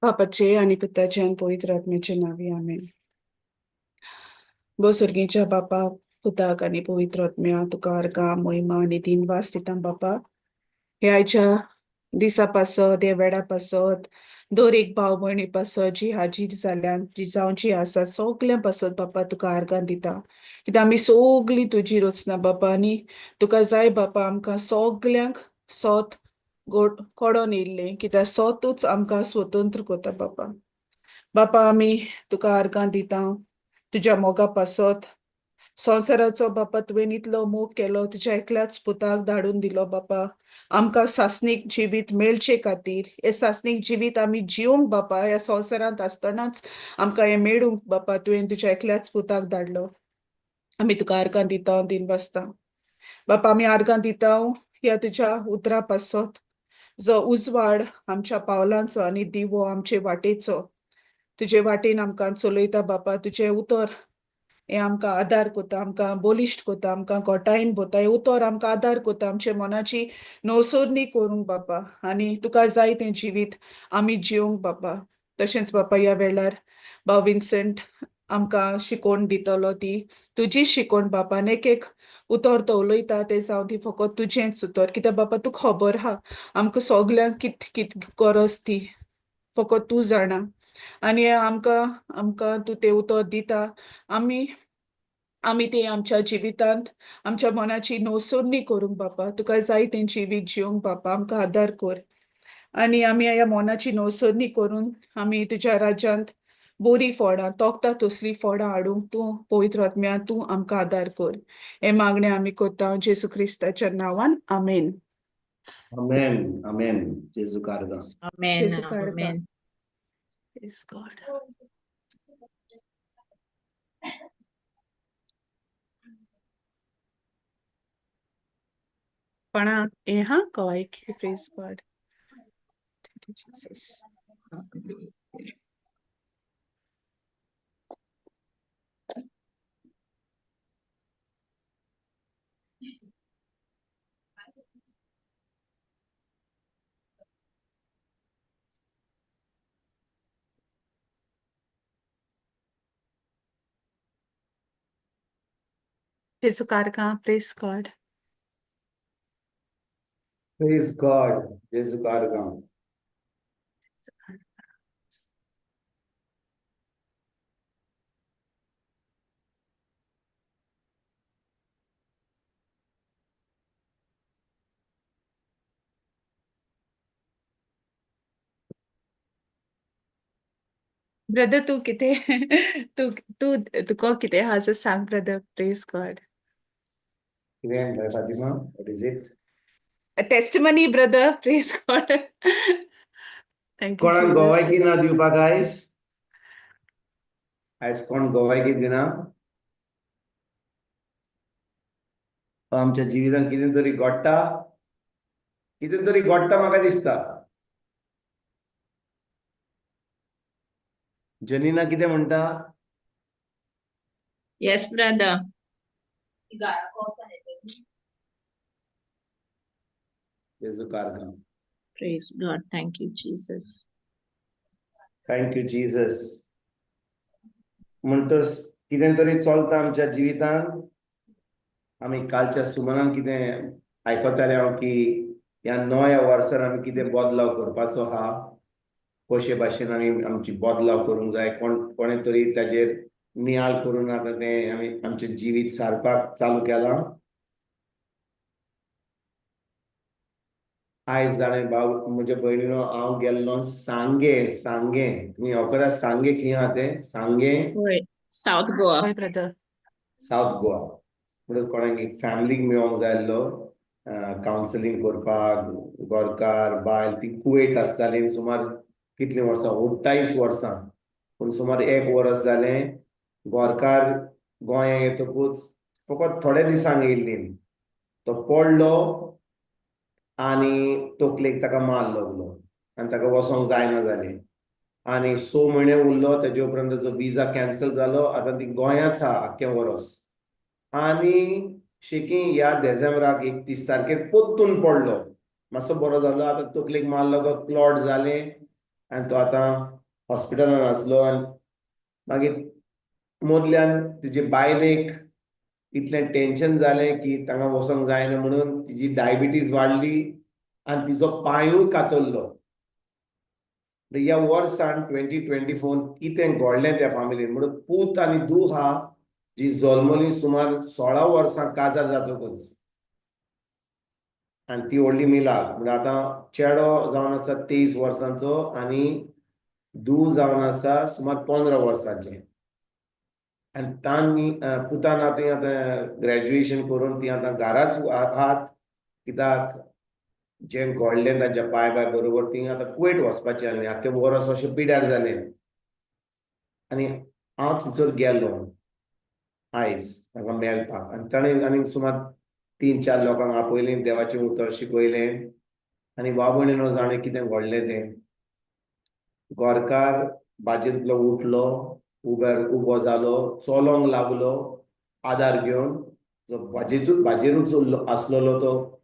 बापाचे आनी पुताचे आनी पवित्र आत्म्याचे नांवी आमेन. बो सर्गीच्या बापा, पुताक आनी पवित्र आत्म्या, तुका अर्गां, मोहिमा आनी दिनवास दिता बापा. हे आयच्या दिसा पासत, हे वेळा पासत, दर एक भाव भयणी पासत जी हाजीर जाल्यान, जी जावची आसा, सगल्यां पासत बापा तुका आर्गां दिता. कित्याक आमी सगळीं तुजी रचना बापा आनी तुका जाय बापा आमकां सगल्यांक सोत गोड कोडोन येयल्लें, कित्याक सोतूच आमकां स्वतंत्र करता बापा. बापा आमी तुका आर्गां दिता तुज्या मोगा पासत. संवसाराचो बापा तुवें इतलो मोग केलो, तुज्या एकल्याच पुताक धाडून दिलो बापा, आमकां सासणीक जिवीत मेळचे खातीर. हें सासणीक जिवीत आमी जिवंक बापा, ह्या संवसारांत आसतनाच आमकां हें मेळूंक बापा तुवें तुज्या एकल्याच पुताक धाडलो. आमी तुका आर्गां दिता, दिन बसता बापा. आमी आर्गां दिता ह्या तुज्या उतरा पासत, जो उजवाड आमच्या पावलांचो आनी दिवो आमचे वाटेचो. तुजे वाटेन आमकां चलयता बापा. तुजें उतर हें आमकां आदार करता, आमकां बलिश्ट करता, आमकां घटायेन भरता. हें उतर आमकां आदार करता आमचे मनाची नवसरणी करूंक बापा आनी तुका जाय तें जिवीत आमी जिवंक बापा. तशेंच बापा ह्या वेळार भाव विन्सेंट आमकां शिकोवन दितलो ती तुजी शिकोवण बापा, आनी एक एक उतर तो उलयता तें जावं ती फकत तुजेंच उतर, कित्याक बापा तुका खबर आहा आमकां सगल्यांक कित कित गरज ती फकत तूं जाणा. आनी आमकां आमकां तूं तें उतर दिता, आमी आमी तें आमच्या जिवितांत आमच्या मनाची नवसरणी करूंक बापा, तुका जाय तें जिवीत जिवंक बापा आमकां आदार कर. आनी आमी ह्या मनाची नवसरणी करून आमी तुज्या राज्यांत बरीं फळां तोखता तसलीं फळां हाडूंक तूं पवित्र आत्म्या तूं आमकां आदार कर. हें मागणें आमी करता जेजू क्रिस्ताच्या नांवान, आमेन. आमेन, आमेन. जेजू कारगां. Amen. जेजू कारगां. Amen. Praise God. पण हें हा कवायकी. Praise God. Thank you Jesus. जेजू कारगां. Praise God. Praise God. जेजू कारगां. ब्रदर तूं कितें तूं तूं तुका कितें आहा जाल्यार सांग ब्रदर. Praise God. कितें भाय Fatima, what is it? A testimony, brother. Praise God. Thank you, कोणाक Jesus. गोवायकी ना दिवपाक आयज? आयज कोण गोवायकी दिना? आमच्या जिवितांत कितें तरी घडटा, कितें तरी घडटा म्हाका दिसता. जनीना कितें म्हणटा? Yes, brother. जेजू कारगां. Praise God. Thank you, Jesus. Thank you Jesus. म्हणटच कितें तरी चलता आमच्या जिवितांत. आमी कालच्या सुमनान कितें आयकताले हांव की ह्या नव्या वर्सान आमी कितें बदलाव करपाचो आहा, कशे भाशेन आमी आमची बदलाव करूंक जाय. कोण कोणें तरी ताजेर नियाळ करून आतां तें आमी आमचें जिवीत सारपाक चालू केलां. आयज जाणें भाव म्हज्या भयणीनो, हांव गेल्लो सांगे. सांगे तुमी खबर आसा सांगे खंय आहा तें? सांगे होय, साउथ गोवा. हय ब्रदर. सावथ गोवा. म्हणून कोणाक एक फॅमिलीक मेळोंक जाय आसलो कावन्सिलींग करपाक. गोरकार बायल ती कुवेट आसताली सुमार कितलीं वर्सां, 28 वर्सां. पूण सुमार एक वर्स जालें गोरकार गोंया येतकूच फकत थोड्या दिसांक येयल्ली. तो पडलो आनी तकलेक ताका मार लागलो आनी ताका वचोंक जायना जालें आनी 6 म्हयने उरलो. तेजे उपरांत ताजो विजा कॅन्सल जालो. आतां ती गोंयांच आहा आख्खें वर्स. आनी शेकी ह्या देसेंब्राक 31 तारखेर परतून पडलो, मातसो बरो जालो. आतां तकलेक मार लागलो, क्लॉट जालें. आनी तो आतां हॉस्पिटलान आसलो. आनी मागीर मदल्यान तिजे बायलेक इतलें टेंशन जालें की तांकां वचोंक जायना म्हणून तिजी डायबिटीज वाडली आनी तिजो पांयूय कातरलो. ह्या वर्सान 2024 कितें घडलें त्या फामिलीन म्हणून पूत आनी धूव आहा जी जल्मली सुमार 16 वर्सां काजार जातकूच आनी ती व्हडली मिलाग. म्हणजे आतां चेडो जावन आसा 23 वर्सांचो आनी धूव जावन आसा सुमार 15 वर्सांचें. आनी तांणी पुतान आतां आतां ग्रॅज्युएशन करून ती आतां घराच आहात, कित्याक जें घडलें तांच्या पांय बाय बरोबर ती आतां कुवेट वचपाचें आसलें. आख्खें वर्स अशें पिड्यार जालें. आनी हांव थंयसर गेलो आयज तांकां मेळपाक आनी ताणें आनी सुमार 3-4 लोकांक आपयलें, देवाचें उतर शिकयलें. आनी बाबणीनो जाणें कितें घडलें तें, गोरकार बाजेंतलो उठलो, उबो जालो, चलोंक लागलो आदार घेवन, जो बाजेरूच आसलेलो तो.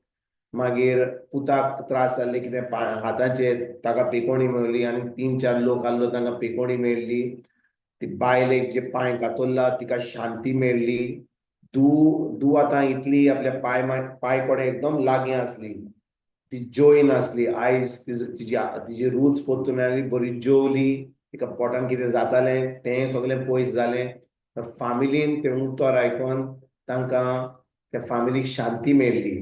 मागीर पुताक त्रास जाल्ले कितें हाताचे, ताका पेकोणी मेळ्ळी आनी 3-4 लोक आहलो तांकां पेकोणी मेळ्ळी. ती बायलेक जे पांय कातरला तिका शांती मेळ्ळी. धूव आतां इतली आपल्या पांय कडेन एकदम लागीं आसली, ती जोयन आसली. आयज तिजी रूच परतून आयली, बरी जेवली, तिका पोटान कितें जातालें तें सगळें पयस जालें. फामिलीन तें उतर आयकोन तांकां त्या फामिलीक शांती मेळ्ळी.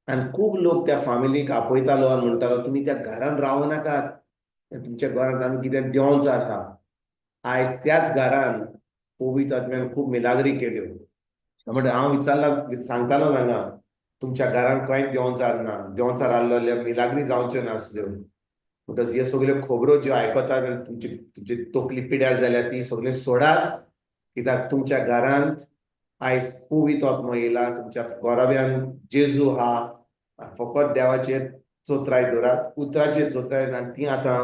आनी खूब लोक त्या फामिलीक आपयतालो आनी म्हणटालो तुमी त्या घरान रावं नाकात, तुमच्या घरांत आनी कितें देंवचार आहा. आयज त्याच घरान पवित्र आत्म्यान खूब मिलाग्री केल्यो. म्हणटा हांव विचारला सांगतालो हांगा तुमच्या घरान कांय देंवचार ना, देंवचार आहलो जाल्यार मिलाग्री जावच्यो नासल्यो. म्हणटच ह्यो सगल्यो खबरो ज्यो आयकतात आनी तुमची तकली पिड्यार जाल्या ती सगळें सोडात, कित्याक तुमच्या घरांत आयज पवित्र आत्मो येयला, तुमच्या घराब्यान जेजू आहा. फकत देवाचेर चोत्राय दवरात, उतराचेर चोत्राय. आनी ती आतां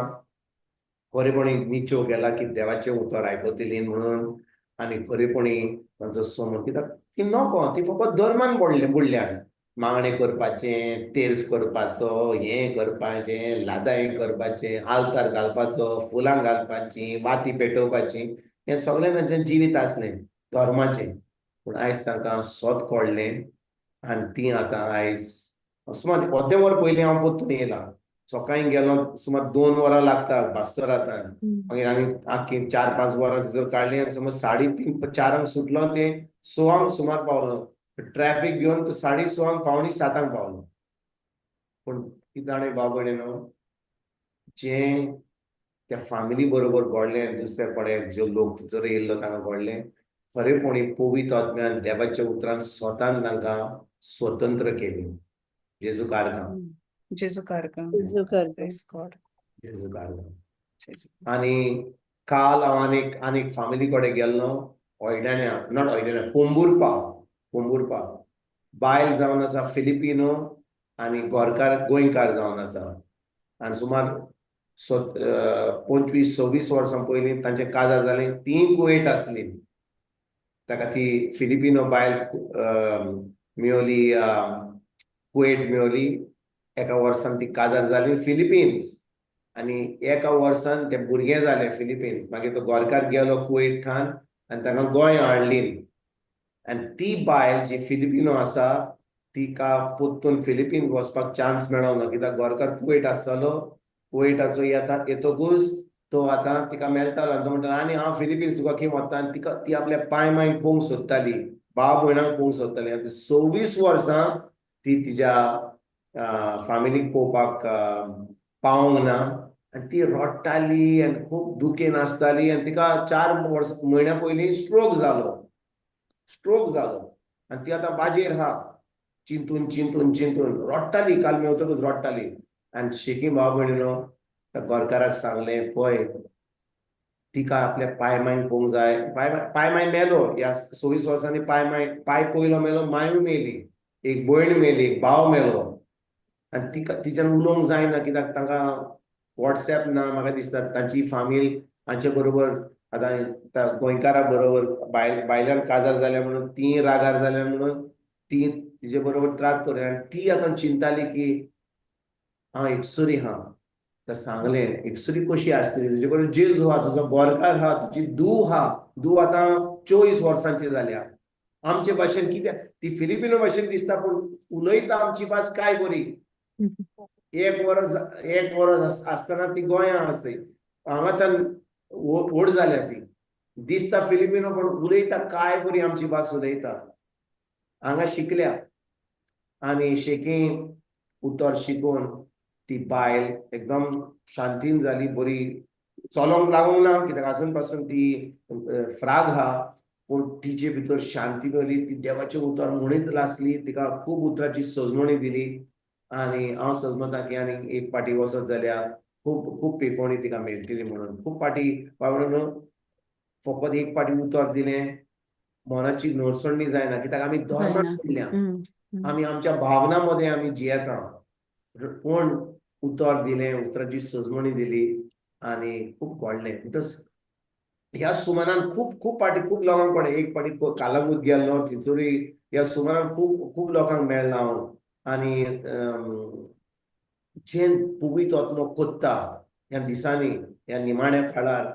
खरेपणी निचो गेला की देवाचें उतर आयकतली म्हणून आनी खरेपणी तांचो समज, कित्याक ती नको, ती फकत धर्मान बुडल्यान, मागणें करपाचें, तेर्स करपाचो, हें करपाचें, लादां करपाचें, आल्तार घालपाचो, फुलां घालपाचीं, वाती पेटोवपाची, हें सगळें तांचें जिवीत आसलें धर्माचें. पूण आयज तांकां सोत कळ्ळें आनी ती आतां आयज सुमार अर्दें वर पयलीं हांव परतून येयलां. सकाळीं गेलो सुमार 2 वरां लागता बास्तोरांत, मागीर आनी आख्खी 4-5 वरां थंयसर काडलीं आनी समज 3:30-4 सुटलो, ते 6 सुमार पावलो. ट्रॅफिक घेवन तो 6:30 6:45 पावलो. पूण कितें जाणें बाबडे न्हू जें त्या फामिली बरोबर घडलें, दुसऱ्या कडेन जो लोक थंयसर येयल्लो तांकां घडलें, खरेपणी पवित्र आत्म्यान देवाच्या उतरान स्वतान तांकां स्वतंत्र केली. जेजू कारगां, जेजू कारगां, जेजू कारगां, प्रेज गॉड, जेजू कारगां. आनी काल हांव आनीक फामिली कडेन गेल्लो, ऑयडाण्या, not ऑयडाण्या, पोंबुर्पा. पोंबुर्पा बायल जावन आसा फिलिपिनो आनी गोरकार गोंयकार जावन आसा. आनी सुमार 25-26 वर्सां पयलीं तांचें काजार जालें, तीं कुवेट आसली. ताका ती फिलिपिनो बायल मेवली, कुवेट मेवली. एका वर्सान ती काजार जाली फिलिपिन्स आनी एका वर्सान तें भुरगें जालें फिलिपिन्स. मागीर तो गोरकार गेलो कुवेट खान आनी तांकां गोंय हाडली. आनी ती बायल जी फिलिपिनो आसा तिका परतून फिलिपिन्स वचपाक चान्स मेळोंक ना, कित्याक गोरकार कुवेट आसतालो. कुवेटाचो येतकूच तो आतां तिका मेळटालो आनी तो म्हणटालो आनी हांव फिलिपिन्स तुका खंय वता. आनी तिका ती आपल्या पांय मांय पळोवंक सोदताली, भाव भयणांक पळोवंक सोदताली. आनी 26 वर्सां ती तिज्या फामिलीक पळोवपाक पावंक ना आनी ती रडटाली आनी खूब दुखेन आसताली. आनी तिका 4 म्हयन्या पयलीं स्ट्रोक जालो, आनी ती आतां बाजेर आहा, चिंतून चिंतून चिंतून रडटाली. काल मेवतकूच रडटाली. आनी शेकी भाव भयणीनो त्या गोरकाराक सांगलें, पळय तिका आपल्या पांय मायन पळोवंक जाय. पांय माय मेलो ह्या 26 वर्सांनी, पांय पयलो मेलो, मायूय मेली, एक भयण मेली, एक भाव मेलो. आनी तिका तिच्यान उलोवंक जायना, कित्याक तांकां वॉट्सएप ना. म्हाका दिसता तांची फामील हांचे बरोबर आतां गोंयकारा बरोबर बायल्यान काजार जाल्या म्हणून ती रागार जाल्या म्हणून ती तिजे बरोबर त्रास करूं. आनी ती आतां चिंताली की हांव एकसुरी आहा, ताका सांगलें एकसुरी कशी आसतली, तुजे कडेन जेजू आहा, तुजो गोरकार आहा, तुजी धूव आहा, धूव आतां 24 वर्सांची जाल्या. आमचे भाशेन कित्याक ती फिलिपिनो भाशेन दिसता पूण उलयता आमची भास काय बरी. एक वरस आसतना ती गोंया आसली, हांगा व्हड जाल्या ती, दिसता फिलिपिनो पण उलयता काय बरी आमची भास उलयता. हांगा शिकल्या आनी शेकी उतर शिकून ती बायल एकदम शांतीन जाली, बरी चलोंक लागूंक ना कित्याक आजून पासून ती फ्राग आहा, पूण तिचे भितर शांती मेळ्ळी. ती देवाचें उतर म्हणीत आसली, तिका खूब उतराची सजमणी दिली. आनी हांव सजमता की आनी एक पाटी वचत जाल्यार खूब खूब पेकोणी तिका मेळटली म्हणून. खूब पाटी बाबा फकत एक पाटी उतर दिलें मनाची नरसणी जायना, कित्याक आमी धर्माक पडल्या, आमी आमच्या भावना मदें आमी जियेता. पूण उतर दिलें, उतराची सजमणी दिली आनी खूब घडलें. म्हणटच ह्या सुमानान खूब खूब पाटी खूब लोकांक कडेन, एक पाटी कालांगूत गेल्लो थंयसरूय ह्या सुमानान खूब खूब लोकांक मेळ्ळा हांव. आनी जें पवित्र आत्मो कोत्ता ह्या दिसांनी, ह्या निमाण्या काळार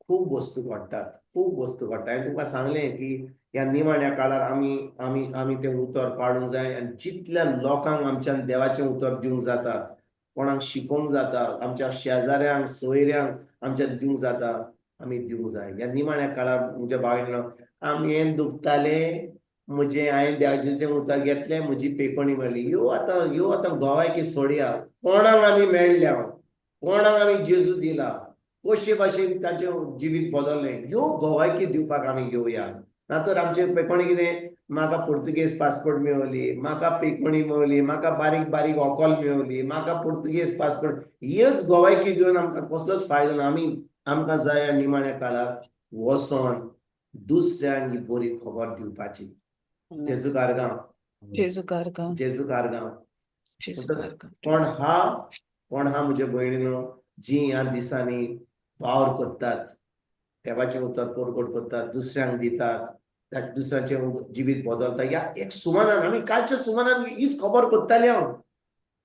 खूब वस्तू घडटात, खूब वस्तू घडटा. हांवें तुमकां सांगलें की ह्या निमाण्या काळार आमी आमी आमी तें उतर पाळूंक जाय आनी जितल्या लोकांक आमच्यान देवाचें उतर दिवंक जाता, कोणाक शिकोवंक जाता, आमच्या शेजाऱ्यांक सोयऱ्यांक आमच्यान दिवंक जाता, आमी दिवंक जाय. ह्या निमाण्या काळार म्हज्या भावांनो आमी हें दुखतालें, म्हजें हांवें देवाचें उतर घेतलें, म्हजी पेकोणी मेळ्ळी. ह्यो आतां गोवायकी सोडया, कोणाक आमी मेळ्ळ्या, कोणाक आमी जेजू दिला, कशे भाशेन तांचें जिवीत बदललें, ह्यो गोवायकी दिवपाक आमी घेवया. ना तर आमचे पेकोणी कितें, म्हाका पुर्तुगेज पासपोर्ट मेवली, म्हाका पेकोणी मेवली, म्हाका बारीक बारीक ऑकॉल मेवली, म्हाका पुर्तुगेज पासपोर्ट, ह्योच गोवायकी घेवन आमकां कसलोच फायदो ना. आमी आमकां जाय निमाण्या काळार वचोन दुसऱ्यांक ही बरी खबर दिवपाची. जेजू कारगांव, जेजू कारगांव, जेजू कारगांव. कोण हा म्हज्या भयणीनो जी ह्या दिसांनी वावर करतात, देवाचें उतर परगट करतात, दुसऱ्यांक दितात, दुसऱ्यांचें जिवीत बदलता. ह्या एक सुमानान आमी कालच्या सुमानान हीच खबर करताली हांव.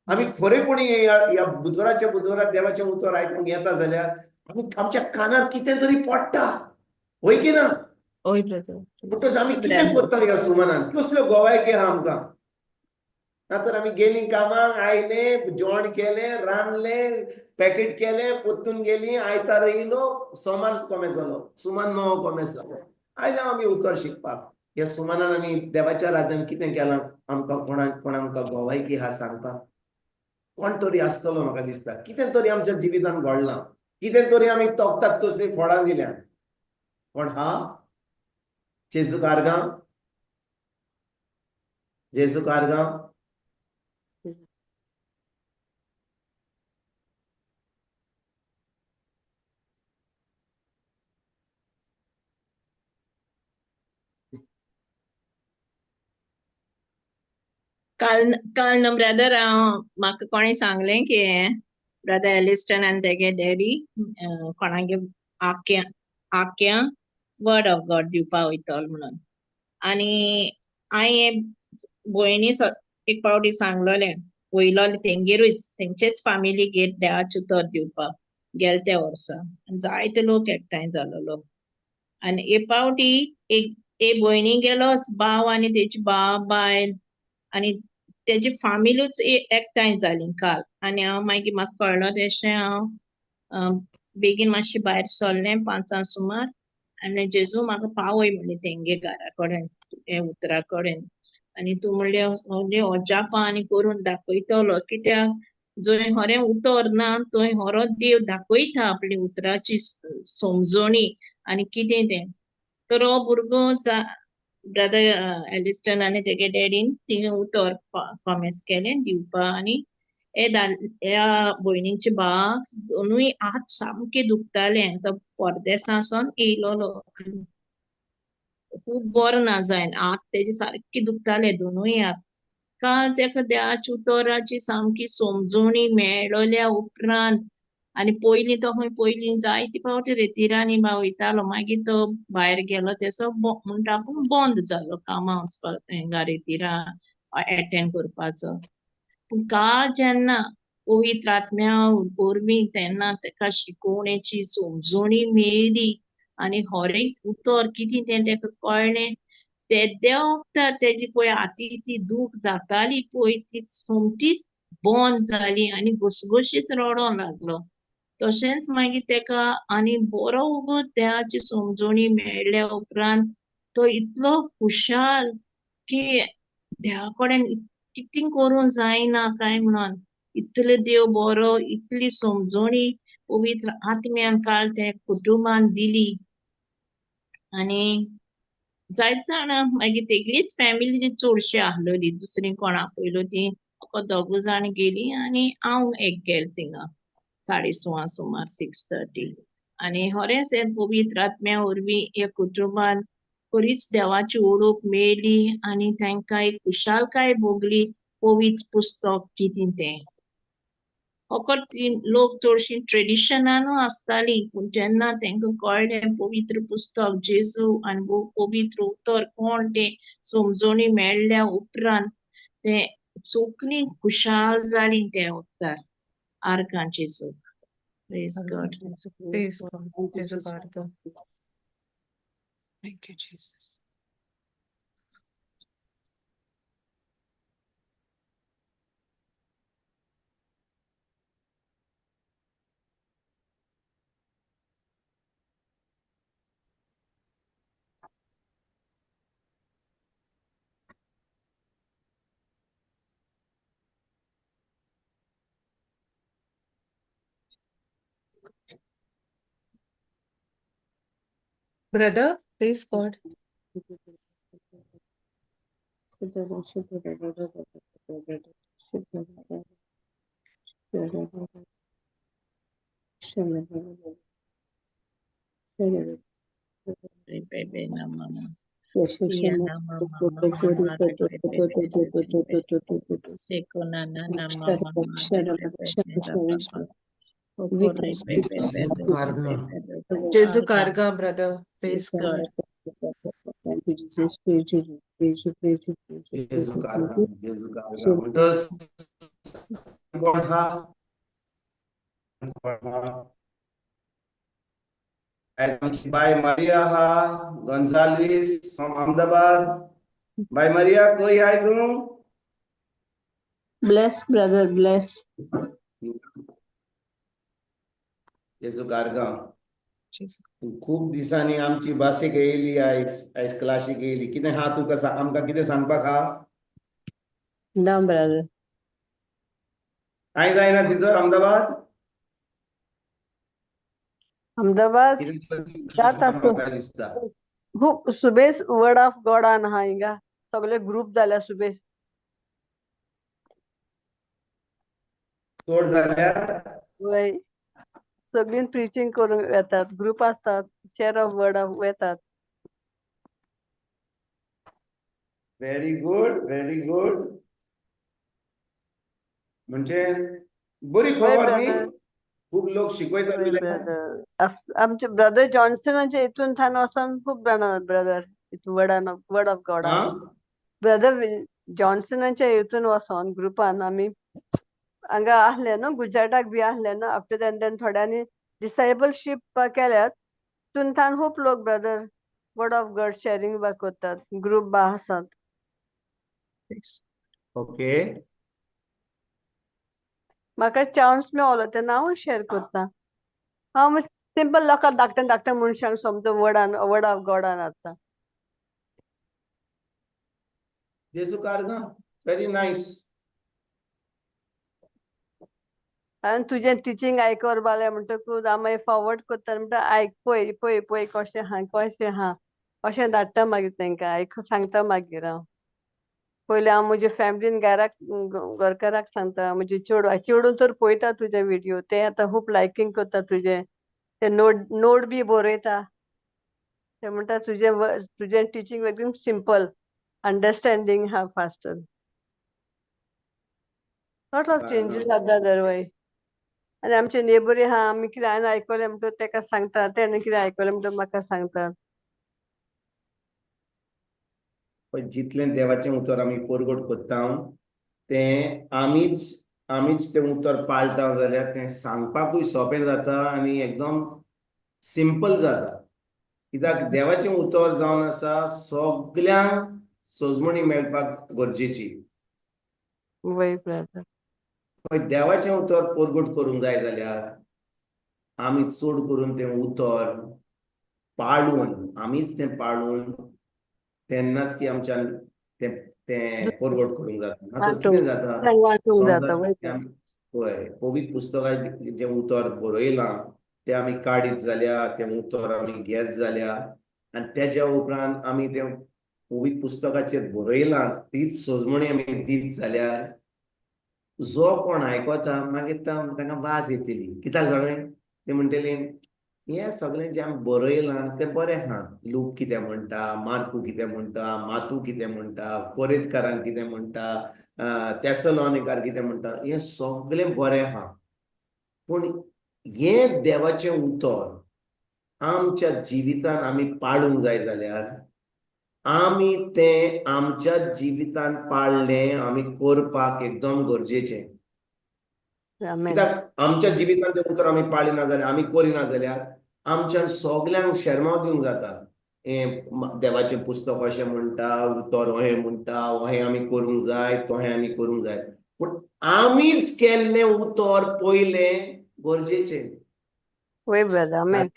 आमी खरेपणी ह्या बुधवाराच्या बुधवारा देवाचें उतर आयकूंक येता जाल्यार आमी आमच्या कानार कितें तरी पडटा, वय की ना? म्हणटच आमी कितें करता ह्या सुमानान, कसल्यो गोवायकी आहा आमकां? ना तर आमी गेलीं कामाक, आयले, जेवण केलें, रांदलें, पॅकेट केलें, परतून गेलीं, आयतार येयलो, सोमार कोमेस जालो, सुमान नवो कोमेस जालो, आयलो आमी उतर शिकपाक. ह्या सुमानान आमी देवाच्या राज्यान कितें केलां आमकां कोणाक कोण आमकां गोवायकी आहा सांगपाक? कोण तरी आसतलो म्हाका दिसता, कितें तरी आमच्या जिवितान घडलां, कितें तरी आमी तोखतात तसलीं फळां दिल्या. कोण हा? जेजू कारगांव, जेजू कारगांव. काल काल न्हू ब्रदर, हांव म्हाका कोणें सांगलें की ब्रदर एलिस्टन आनी तेगे डॅडी कोणागे आक्या आक्या वर्ड ऑफ गॉड दिवपा वयतलो म्हणून. आनी हांवें भयणी एक पावटी सांगलोलें, वयलोलें तेंगेरूच, तेंचेच फामिलीगेर देवाचें उतर दिवपाक गेले त्या वर्सा. आनी जायते लोक एकठांय जालोलो. आनी एक पावटी एक एक भयणी गेलोच भाव आनी तेजी भाव बायल आनी तेजी फामिलूच एकठांय जाली काल. आनी हांव मागीर म्हाका कळ्ळो तेशें हांव बेगीन मातशें भायर सरलें 5 सुमार. आनी जेजू म्हाका पावय म्हणलें तेंगे घरा कडेन, हे उतरा कडेन. आनी तूं म्हणलें अजापां आनी करून दाखयतलो, कित्याक जंय खरें उतर ना थंय खरो देव दाखयता आपली उतराची समजणी आनी कितें तें. तर हो भुरगो ब्रदर एलिस्टन आनी तेगे डॅडीन तिंगा उतर कॉमेस केलें दिवपा. आनी हे ह्या भयणीचे भावाक दोनूय हात सामके दुखताले. तो परदेसा सावन येयलोलो, खूब बरो ना जायन, हात तेजे सारके दुखताले दोनूय हात. काल तेका देवाच्या उतराची सामकी समजणी मेळ्ळल्या उपरांत, आनी पयलीं तो खंय पयलीं जायते फावटी रेतिरांनी वयतालो, मागीर तो भायर गेलो तेसो म्हणटा आपूण बंद जालो कामां वचपाक हिंगा रेतिरा एटेंड करपाचो. पूण काल जेन्ना पवित्र आत्म्या वरवीं तेन्ना तेका शिकोवणेची समजोणी मेळ्ळी आनी हर एक उतर कितें तें तेका कळ्ळें. तेद्या वखदार तेजी पळय आती ती दूख जाताली पळय ती सोमतीच बंद जाली आनी घसघशीत रडोंक लागलो. तशेंच मागीर तेका आनी बरो वगत देवाची समजोणी मेळ्ळ्या उपरांत तो इतलो खुशाल की देवा कडेन कितें करूंक जायना काय म्हणून, इतलो देव बरो, इतली समजोणी पवित्र आत्म्यान काल ते कुटुंबान दिली. आनी जायत जाणां मागीर तेगलीच फॅमिली चडशी आहलोली, दुसरी कोण आपयलो ती फकत दोगूय जाण गेली आनी हांव एक गेल थिंगा 6:30 सुमार 6:30. आनी खरेंच हे पवित्र आत्म्या वरवीं ह्या कुटुंबान खरीच देवाची ओळख मेळ्ळी आनी तांकां एक खुशालकाय भोगली पवित्र पुस्तक कितें तें. फकत ती लोक चडशीं ट्रेडिशनानू आसताली, पूण जेन्ना तांकां कळ्ळें पवित्र पुस्तक जेजू आनी पवित्र उतर कोण तें समजोणी मेळ्ळ्या उपरांत ते सगळीं खुशाल जालीं त्या वखदार. आर्गां जेजूक. Praise God. Praise God. Jesu karga. Thank you, Jesus. Brother, praise God. Jesu karga, brother. Praise God. Thank you, Jesus. Praise you, praise you, praise you, praise you. Jesu karga, Jesu karga. म्हणटच कोण हा? कोण हा? आमची बाय मारिया हा, Gonsalves from Ahmedabad. बाय मारिया, खंय हाय तूं? Bless, brother, bless. Jesu karga. Jesu. खूब दिसांनी आमची भाशेक येयली आयज, आयज क्लासीक येयली. कितें हा तुका आमकां कितें सांगपाक हा? ना, brother. कांय जायना तिचो अहमदाबाद? अहमदाबाद जाता म्हाका दिसता खूब सुबेस वर्ड ऑफ गॉडान आहा हिंगा सगळे ग्रुप जाल्या सुबेस. चड जाल्यार वय सगळीं प्रिचींग करूंक येतात, ग्रुप आसतात, शेअर ऑफ वर्ड ऑफ वेतात. Very good, very good. म्हणजे बरी वय खबर न्ही, ब्रदर. खूब लोक शिकयता वय तुले. ब्रदर. आमचे ब्रदर जॉन्सनाचे हितून थान वचोन खूब जाणां ब्रदर वर्डान वर्ड ऑफ गॉडान. ब्रदर जॉन्सनाच्या हितून वचोन ग्रुपान आमी हांगा आहले न्हू, गुजराताक बी आहले न्हू. आफ्टर दॅन देन थोड्यांनी डिसायपलशीप केल्यात. तितून थान खूब लोक brother word of God sharing बा करतात, ग्रुप बा आसात. ओके. म्हाका चान्स मेवलो तेन्ना हांव शेअर करता. हांव सिंपल लोकांक धाकट्या धाकट्या मनशांक समजो वर्डान वर्ड ऑफ गॉडान आतां. जेजू karga, very nice. आनी तुजें टिचींग आयकोर बाले म्हणटकूच हांव मागीर फॉरवर्ड करता म्हणटा आयक पळय पळय पळय कशें आहा कशें आहा अशें धाडटा मागीर तांकां आयक सांगता मागीर हांव. पयलीं हांव म्हजे फॅमिलीन घराक घरकाराक सांगता, म्हजे चेडूं चेडूं तर पळयता तुजे विडियो, ते आतां खूब लायकींग करता तुजें, ते नोट नोट बी बरयता. ते म्हणटा तुजें तुजें टिचींग एकदम सिंपल, अंडरस्टँडींग आहा फास्टर. लॉट ऑफ चेंजीस जाता दरवय. आनी आमचे नेबरी आहा, आमी कितें हांवें आयकलें म्हणटकूच तेका सांगता, तेणें कितें आयकलें म्हणटकूच म्हाका सांगता. पण जितलें देवाचें उतर आमी परगट करता तें आमीच आमीच तें उतर पाळटा जाल्यार तें सांगपाकूय सोंपें जाता आनी एकदम सिंपल जाता. कित्याक देवाचें उतर जावन आसा सगल्यांक सजमणी मेळपाक गरजेची. वय ब्रदर. पळय, देवाचें उतर परगट करूंक जाय जाल्यार आमी चड करून तें उतर पाळून, आमीच तें पाळून तेन्नाच की आमच्यान तें तें परगट करूंक जाता. ना तर कितें जाता, वाचूंक समजा जाता वय. पळय पवित्र पुस्तकाक जें उतर बरयलां तें आमी काडीत जाल्यार, तें उतर आमी घेत जाल्यार आनी तेज्या उपरांत आमी तें पवित्र पुस्तकाचेर बरयलां तीच सजमणी आमी दीत जाल्यार जो कोण आयकता मागीर तांकां वाज येतली. कित्याक जाणा, ते म्हणटली हें सगळें जें आमी बरयलां तें बरें आहा. लूक कितें म्हणटा, मार्कू कितें म्हणटा, मातू कितें म्हणटा, कोरेतकारांक कितें म्हणटा, तेसलोनिकार कितें म्हणटा, हें सगळें बरें आहा. पूण हें देवाचें उतर आमच्या जिवितान आमी पाळूंक जाय जाल्यार आमी तें आमच्या जिवितान पाळलें आमी करपाक एकदम गरजेचें. आमेन. कित्याक आमच्या जिवितान तें उतर आमी पाळिना जाल्यार, आमी करिना जाल्यार आमच्यान सगल्यांक शेरमांव दिवंक जाता. हें देवाचें पुस्तक अशें म्हणटा, उतर अहें म्हणटा, अहें आमी करूंक जाय, तोहें आमी करूंक जाय. पूण आमीच केल्लें उतर पयलें गरजेचें. वय brother. Amen.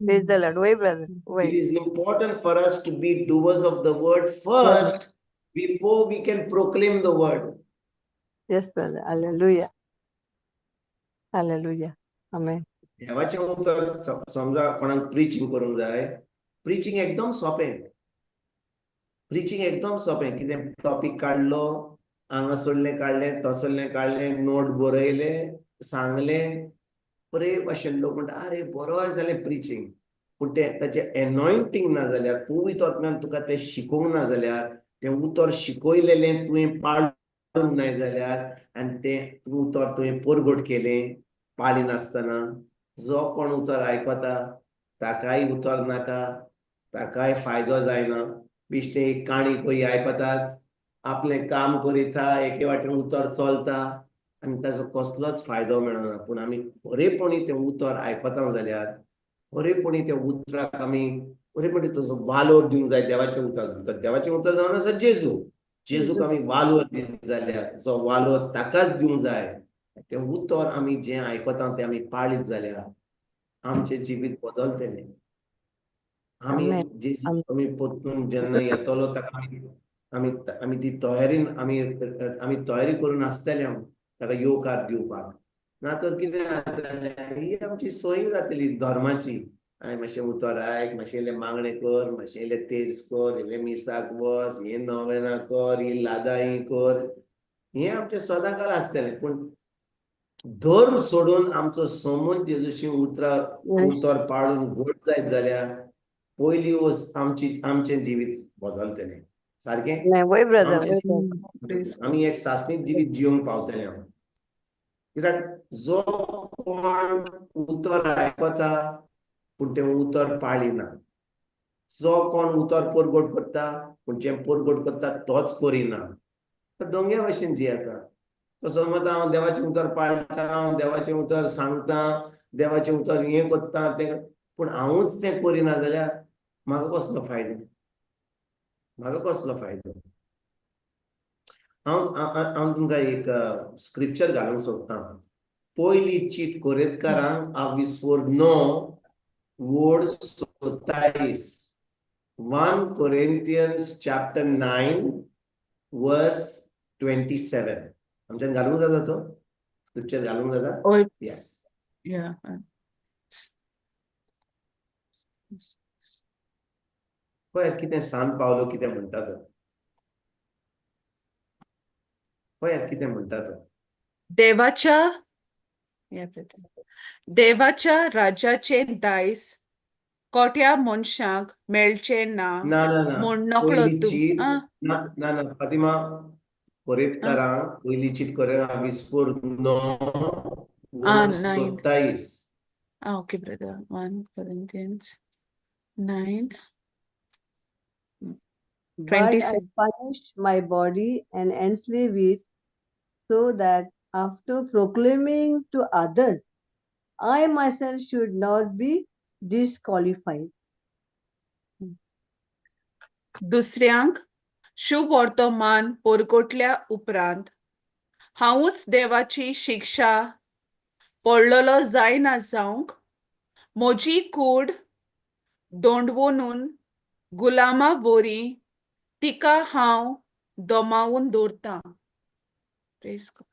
Praise the Lord. वय ब्रदर. वय. It is important for us to be doers of the word first before we can proclaim the word. Yes brother. Hallelujah. Hallelujah. Amen. देवाचें उतर समजा कोणाक प्रिचींग करूंक जाय, प्रिचींग एकदम सोंपें. प्रिचींग एकदम सोंपें. कितें टॉपीक काडलो, हांगासरलें काडलें, तसरलें काडलें, नोट बरयले, सांगलें, बरे भाशेन लोक म्हणटा आरे बरो जालें प्रिचींग. पूण तें ताचें एनॉयंटींग ना जाल्यार, पवित्र आत्म्यान तुका तें शिकोवंक ना जाल्यार, तें उतर शिकयलेलें तुवें पाळूंक नाय जाल्यार आनी तें उतर तुवें परगट केलें पाळिनासतना, जो कोण उतर आयकता ताकाय उतर नाका, ताकाय फायदो जायना. बेश्टें एक काणी पळय आयकतात, आपलें काम करिता, एके वाटेन उतर चलता आनी ताचो कसलोच फायदो मेळना. पूण आमी खरेपणी तें उतर आयकता जाल्यार, खरेपणी त्या उतराक आमी खरेपणी ताचो वालोर दिवंक जाय देवाचें उतर. देवाचें उतर जावन आसा जेजू. जेजूक आमी वालोर दित जाल्यार, जो वालोर ताकाच दिवंक जाय, तें उतर आमी जें आयकता तें आमी पाळीत जाल्यार आमचें जिवीत बदलतलें. आमी जेजू आमी परतून जेन्ना येतलो ताका आमी आमी ती तयारीन आमी आमी तयारी करून आसतले आमी ताका येवकार दिवपाक. ना तर कितें जातलें, ही आमची सोय जातली धर्माची. आनी मातशें उतर आयक, मातशें इल्लें मागणें कर, मातशें इल्लें तेज कर, इल्लें मिसाक वच, हें नवेनां कर, ही लादां ही कर, हें आमचें सदांकाल आसतलें. पूण धर्म सोडून आमचो समज जेजूशी उतरां उतर पाळून घट जायत जाल्यार पयली वस्त आमची आमचें जिवीत बदलतलें. सारकें, आमी एक सासणीक जिवीत जिवंक पावतले हांव. कित्याक जो कोण उतर आयकता पूण तें उतर पाळिना, जो कोण उतर परगट करता पूण जें परगट करता तोच करिना, तर दोंग्या भशेन जियेता. तो समज हांव देवाचें उतर पाळटा, हांव देवाचें उतर सांगता, देवाचें उतर हें करता तें, पूण हांवूच तें करिना जाल्यार म्हाका कसलो फायदो, म्हाका कसलो फायदो? हांव हांव तुमकां एक स्क्रिप्चर घालूंक सोदतां. पयली चीट कोरेतकारांक आविस्वोर 9 वड 27, 1 Corinthians chapter 9 verse 27. आमच्यान घालूंक जाता तो स्क्रिप्चर घालूंक जाता? येस. पळय कितें सान पावलो कितें म्हणटा तो, पळयात कितें म्हणटा तो. देवाच्या देवाच्या राज्याचें दायज कोट्या मनशांक मेळचें ना म्हूण नकळो तूं. ना ना ना फातिमा, कोरेतकारांक पयली चीट कोरेतकारांक 9 27. Okay brother, 1 Corinthians 9. But I punish my body and enslave it, so that After proclaiming to others, I myself should not be disqualified. दुसऱ्यांक शुभवर्तमान परगटल्या उपरांत हांवूच देवाची शिक्षा पडलेलो जायना जावंक म्हजी कूड दोंडवोनून गुलामा वरी तिका हांव दमावून दवरतां. Praise God.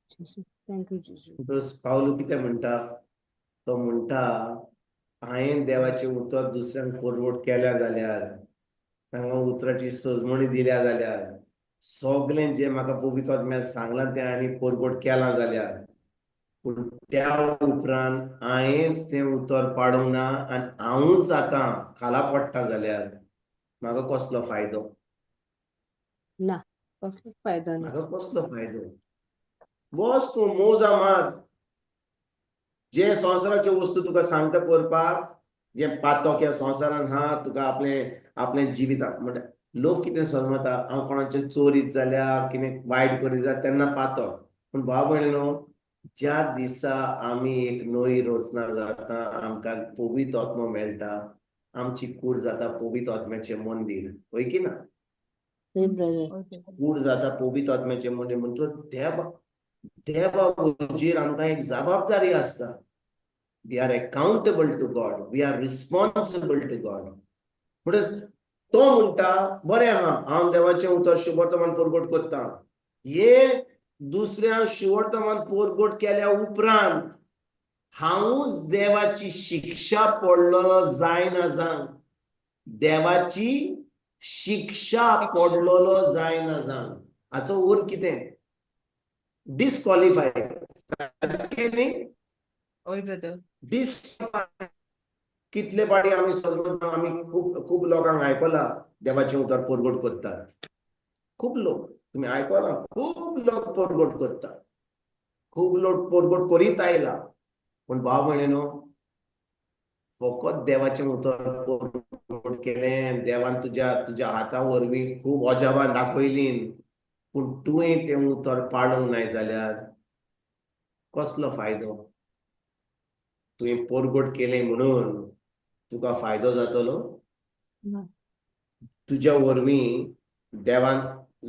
Jesus. Thank you, Jesus. म्हणटकच पावलू कितें म्हणटा, तो म्हणटा हांवें देवाचें उतर दुसऱ्यांक फॉरवर्ड केल्या जाल्यार, तांकां उतराची सजमणी दिल्या जाल्यार, सगळें जें म्हाका पवित्र आत्म्यान सांगलां तें हांवें फॉरवर्ड केलां जाल्यार, पूण त्या उपरांत हांवेंच तें उतर पाडूंक ना आनी हांवूच आतां खाला पडटा जाल्यार म्हाका कसलो फायदो? ना, कसलोच फायदो ना. म्हाका कसलो फायदो? बस तूं मोजा मार, जे संवसाराच्यो वस्तू तुका सांगता करपाक, जें पातक ह्या संवसारान आहा, तुका आपलें आपलें जिवीत म्हणटा लोक कितें समजता, हांव कोणाचें चोरीत जाल्यार कितें वायट करीत जाल्यार तेन्ना पातक. पूण भाव भयणीनो, ज्या दिसा आमी एक नवी रचना जाता, आमकां पवित्र आत्मो मेळटा, आमची कूड जाता पवित्र आत्म्याचें मंदीर, हय की ना? Hey, brother. कूड जाता पवित्र आत्म्याचें मंदीर. म्हणटच देवा देवा हुजीर आमकां एक जबाबदारी आसता. We are accountable to God, we are responsible to God. म्हणटच तो म्हणटा बरें आहा, हांव देवाचें उतर शुभवर्तमान परगट करता, हे दुसऱ्या शुभवर्तमान परगट केल्या उपरांत हांवूच देवाची शिक्षा पडलेलो जायना जावं, देवाची शिक्षा पडलेलो जायना जावं. हाचो अर्थ कितें? डिस्क्वॉलिफायड, सारकें न्ही? हय ब्रदर. डिस्क्वॉलिफाय. कितले फावटी आमी समजता, आमी खूब खूब लोकांक आयकला देवाचें उतर परगट करतात, खूब लोक तुमी आयकला, खूब लोक परगट करतात, खूब लोक परगट करीत आयला. पूण भाव भयणीनो, फकत देवाचें उतर परगट केलें, देवान तुज्या तुज्या हाता वरवीं खूब अजापां दाखयलीं, पूण तुवें तें उतर पाळूंक नाय जाल्यार कसलो फायदो? तुवें परगट केलें म्हणून तुका फायदो जातलो? ना. तुज्या वरवीं देवान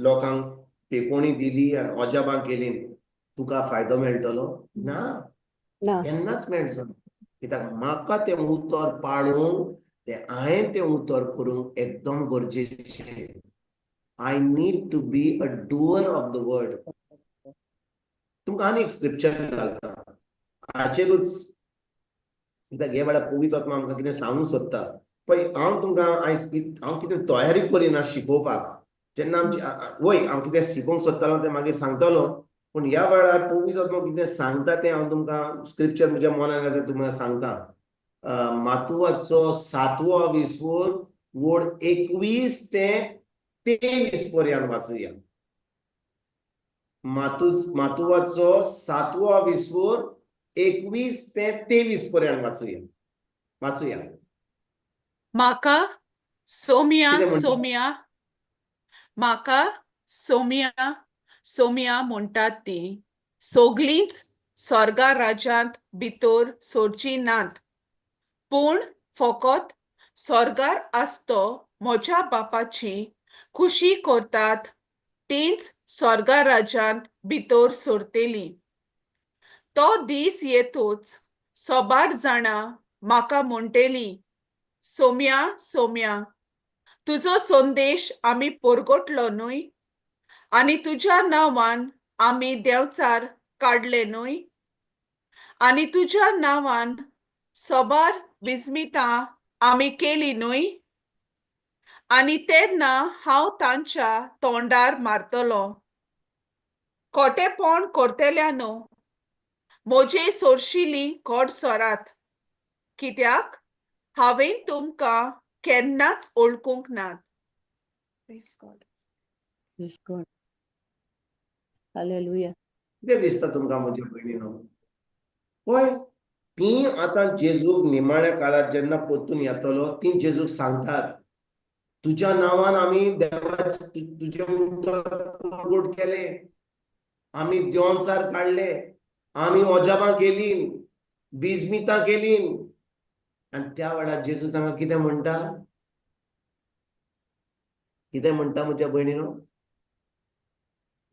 लोकांक पेकोणी दिली आनी अजापां केली, तुका फायदो मेळटलो ना? ना. केन्नाच मेळचो ना. कित्याक म्हाका तें उतर पाळूंक, तें हांवें तें उतर करूंक एकदम गरजेचें. I need to be a doer of the word. तुमकां आनी एक स्क्रिप्चर घालता हाचेरूच, कित्याक हे वेळार पवित्र आत्मा आमकां कितें सांगूंक सोदता. पळय, हांव तुमकां आयज हांव कितें तयारी करिना शिकोवपाक. जेन्ना आमची वय हांव कितें शिकोवंक सोदतालो तें मागीर सांगतलो, पूण ह्या वेळार पवित्र आत्मा कितें सांगता तें हांव तुमकां स्क्रिप्चर म्हज्या मनान येता तुमकां सांगता. मातुवाचो सातवो विस्वोर वड 21 ते 23 पर्यंत वाचुया. मातुवाचो सातवो विस्वोर 21 ते 23 पर्यंत वाचुया, वाचुया. म्हाका सोम्या कितें म्हणटा? सोम्या, म्हाका सोम्या सोम्या म्हणटात ती सगलींच स्वर्गा राज्यांत भितर सरचीं नात, पूण फकत स्वर्गार आसतो म्हज्या बापाची खुशी करतात तींच स्वर्गा राज्यांत भितर सरतलीं. तो दीस येतूच सोबार जाणां म्हाका म्हणटेलीं, सोम्या सोम्या, तुजो संदेश आमी परगटलो न्हय, आनी तुज्या नांवान आमी देंवचार काडले न्हय, आनी तुज्या नांवान सोबार विस्मितां आमी केली न्हय? आनी तेन्ना हांव तांच्या तोंडार मारतलो, खोटेपण करतल्यानो, म्हजे सोरशिली कोड सरात, कित्याक हांवें तुमकां केन्नाच वळखूंक नात. Praise God. Praise God. Hallelujah. कितें दिसता तुमकां म्हज्या भयणीनो? पळय, ती आतां जेजूक निमाण्या काळार जेन्ना परतून येतलो, ती जेजूक सांगतात, तुज्या नांवान आमी देवा तुजें उतर परगट केलें. आमी देंवचार काडले, आमी अजाबां केलीं, विजमितां केलीं. आनी त्या वेळार जेजू तांकां कितें म्हणटा? कितें म्हणटा म्हज्या भयणीनो?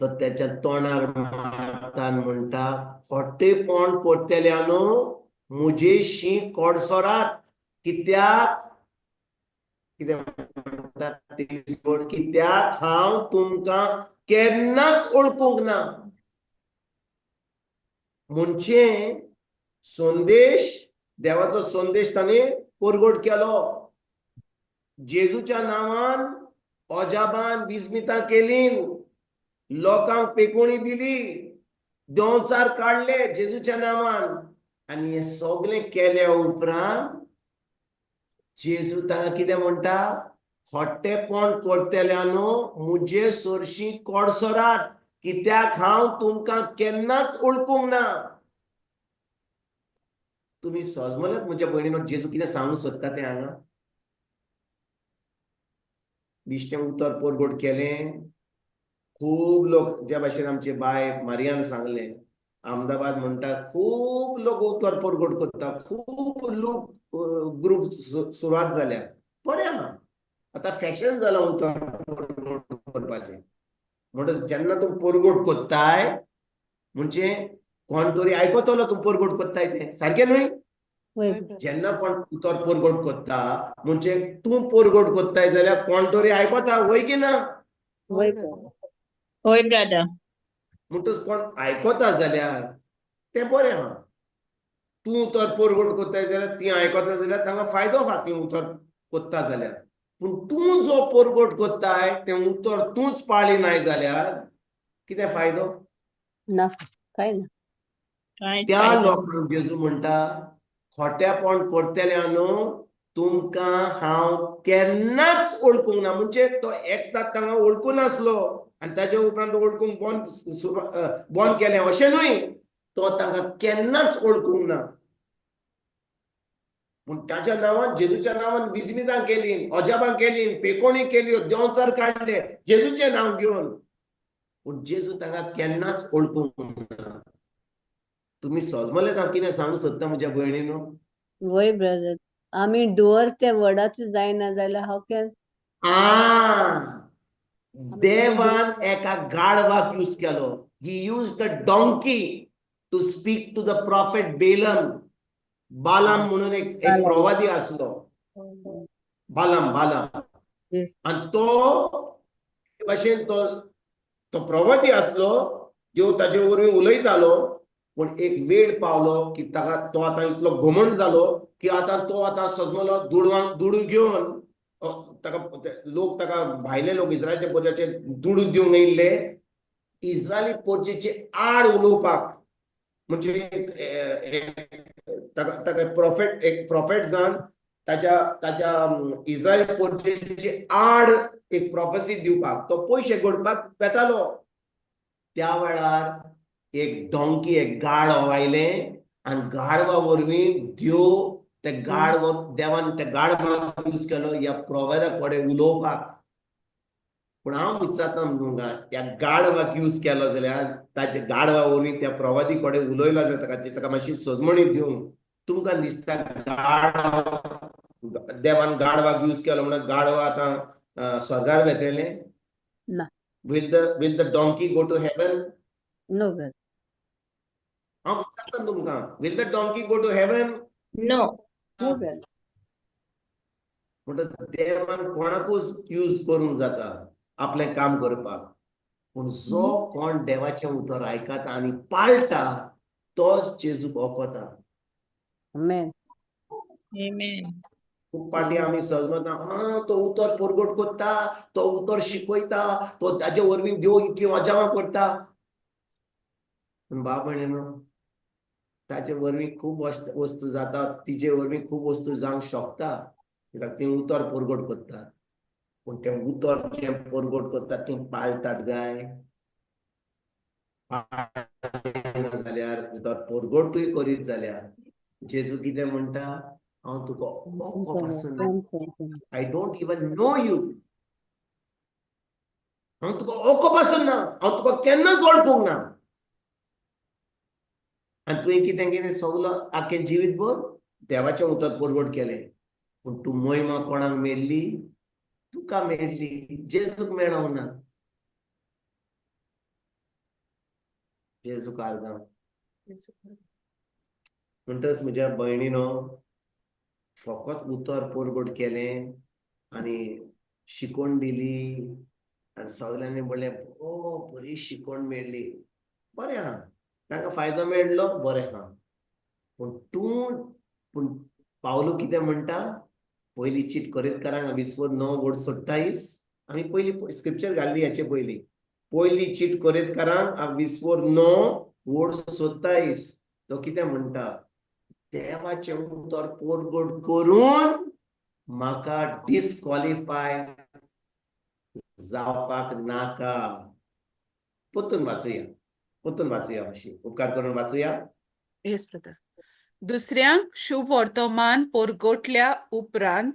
तो त्याच्या तोंडार मारता आनी म्हणटा, खोटेपण करतल्यानो, म्हजेशी कोडसरात. कित्याक? कितें म्हणटा? कित्याक हांव तुमकां केन्नाच वळखूंक ना. म्हणजे संदेश, देवाचो संदेश ताणें परगट केलो, जेजूच्या नांवान अजाबान विस्मितां केली, लोकांक पेकोणी दिली, देंवचार काडले जेजूच्या नांवान. आनी हें सगळें केल्या उपरांत जेजू तांकां कितें म्हणटा? खोटेपण करतल्यानो, म्हजे सरशी कोडसरात, कित्याक हांव तुमकां केन्नाच वळखूंक ना. तुमी सजमल्यात म्हज्या भयणीनो, जेजू कितें सांगूंक सोदता तें हांगा? बेश्टें उतर परगट केलें, खूब लोक, ज्या भाशेन आमचे बाय मारियान सांगलें, अहमदाबाद म्हणटा, खूब लोक उतर परगट करता, खूब लोक ग्रुप सुरवात जाल्या. बरें आहा, आतां फॅशन जालां उतर परगट करपाचें. म्हणटच जेन्ना तूं परगट कोत्ताय, म्हणजे कोण तरी आयकतलो तूं परगट कोत्ताय तें, सारकें न्हय? वय. जेन्ना कोण उतर परगट कोत्ता, म्हणजे तूं परगट कोत्ताय जाल्यार कोण तरी आयकता, वय की ना? वय. होय ब्रदर. म्हणटच कोण आयकता जाल्यार तें बरें आहा. तूं उतर परगट कोत्ताय जाल्यार, ती आयकता जाल्यार तांकां फायदो आहा ती उतर कोत्ता जाल्यार. पूण तूं जो परगट कोत्ताय तें उतर तूंच पाळी नाय जाल्यार कितें फायदो? ना, काय ना. कांयच त्या फायदो. लोकांक जेजू म्हणटा, खोटेपण करतल्यानो, तुमकां हांव केन्नाच वळखूंक ना. म्हणजे तो एकदां तांकां वळखूं नासलो आनी ताजे उपरांत वळखूंक बंद बंद केलें अशें न्हय, तो तांकां केन्नाच वळखूंक ना. पूण ताच्या नांवान, जेजूच्या नांवान विस्मितां केली, अजाबां केली, पेकोणी केल्यो, देंवचार काडले जेजूचें नांव घेवन, पूण जेजू तांकां केन्नाच वळखूंक ना. तुमी सजमले ना कितें सांगूंक सोदता म्हज्या भयणीनो? वय ब्रदर, आमी डुअर त्या वर्डाच जायना जाल्यार हाव can आ, देवान एका गाढवाक यूज केलो. He used the donkey to speak to the prophet Balaam. Balaam म्हणून एक एक बालाम. प्रवादी आसलो, बालाम, बालाम. आनी तो भाशेन तो तो प्रवादी आसलो, देव ताजे वरवीं उलयतालो. पूण एक वेळ पावलो की ताका तो आतां इतलो घमंड जालो की आतां तो आतां सजमलो दुडवांक दुडू घेवन ताका लोक, ताका भायले लोक इस्रायलच्या पोजाचे दुडू दिवंक येयल्ले इस्रायली पोर्चेचे आड उलोवपाक. म्हणजे ताका ताका प्रॉफेट, एक प्रॉफेट जावन ताच्या ताच्या इस्रायल पोर्चेचे आड एक प्रोफेसी दिवपाक तो पयशे जोडपाक वेतालो. त्या वेळार एक डोंकी, एक गाढव आयलें आनी गाढवा वरवीं देव ते गाढव, देवान त्या गाढवाक यूज केलो ह्या प्रोवेदा कडेन उलोवपाक. पूण हांव विचारता तुमकां, ह्या गाढवाक यूज केलो जाल्यार, ताच्या गाढवा वरवीं त्या प्रवादी कडेन उलयलो जाल्यार, ताका ताका मातशी सजमणी दिवन, तुमकां दिसता गाढव, देवान गाढवाक यूज केलो म्हणून गाढव आतां स्वर्गार वेतलें? ना. Will the donkey go to heaven? No brother. हांव विचारता तुमकां, will the donkey go to heaven? No. No brother. म्हणटा देवान कोणाकूच यूज करूंक जाता आपलें काम करपाक, पूण जो कोण देवाचें उतर आयकता आनी पाळटा तोच जेजूक वखता. Amen. Amen. खूब फावटी आमी सजमता, आं, तो उतर परगट करता, तो उतर शिकयता, तो ताजे वरवीं देव इतली अजापां करता. पूण भाव भयणीनो, ताचे वरवीं खूब वस्तू जाता, तिजे वरवीं खूब वस्तू जावंक शकता, कित्याक ती उतर परगट करता. पूण तें उतर जें परगट करता तें पाळटात काय? पाळना जाल्यार, उतर परगटूय करीत जाल्यार, जेजू कितें म्हणटा? हांव तुका ओको पासून, I don't even know you. हांव तुका ओको पासून ना, हांव तुका केन्नाच वळखूंक ना. आनी तुवें कितें केलें सगलो आख्खें जिवीत भर देवाचें उतर परगट केलें, पूण तूं मोहिमा कोणाक मेळ्ळी? तुका मेळ्ळी, जेजूक मेळोंक ना. जेजूक आर्गां. म्हणटच म्हज्या भयणीनो, फकत उतर परगट केलें आनी शिकोवन दिली आनी सगल्यांनी म्हणलें ओ बरी शिकवण मेळ्ळी, बरें आहा, तांकां फायदो मेळ्ळो, बरें आहा. पूण तूं, पूण पावलू कितें म्हणटा? पयली चीट कोरिंतकारांक 20:9-27, आमी पयली स्क्रिप्चर घाल्ली हाचे पयलीं. पयली चीट कोरिंतकारांक 20:9-27, तो कितें म्हणटा? देवाचें उतर परगट करून म्हाका डिस्क्वॉलिफाय जावपाक नाका. परतून वाचुया, परतून वाचुया मातशी, उपकार करून वाचुया. येस ब्रदर. दुसऱ्यांक शुभवर्तमान परगटल्या उपरांत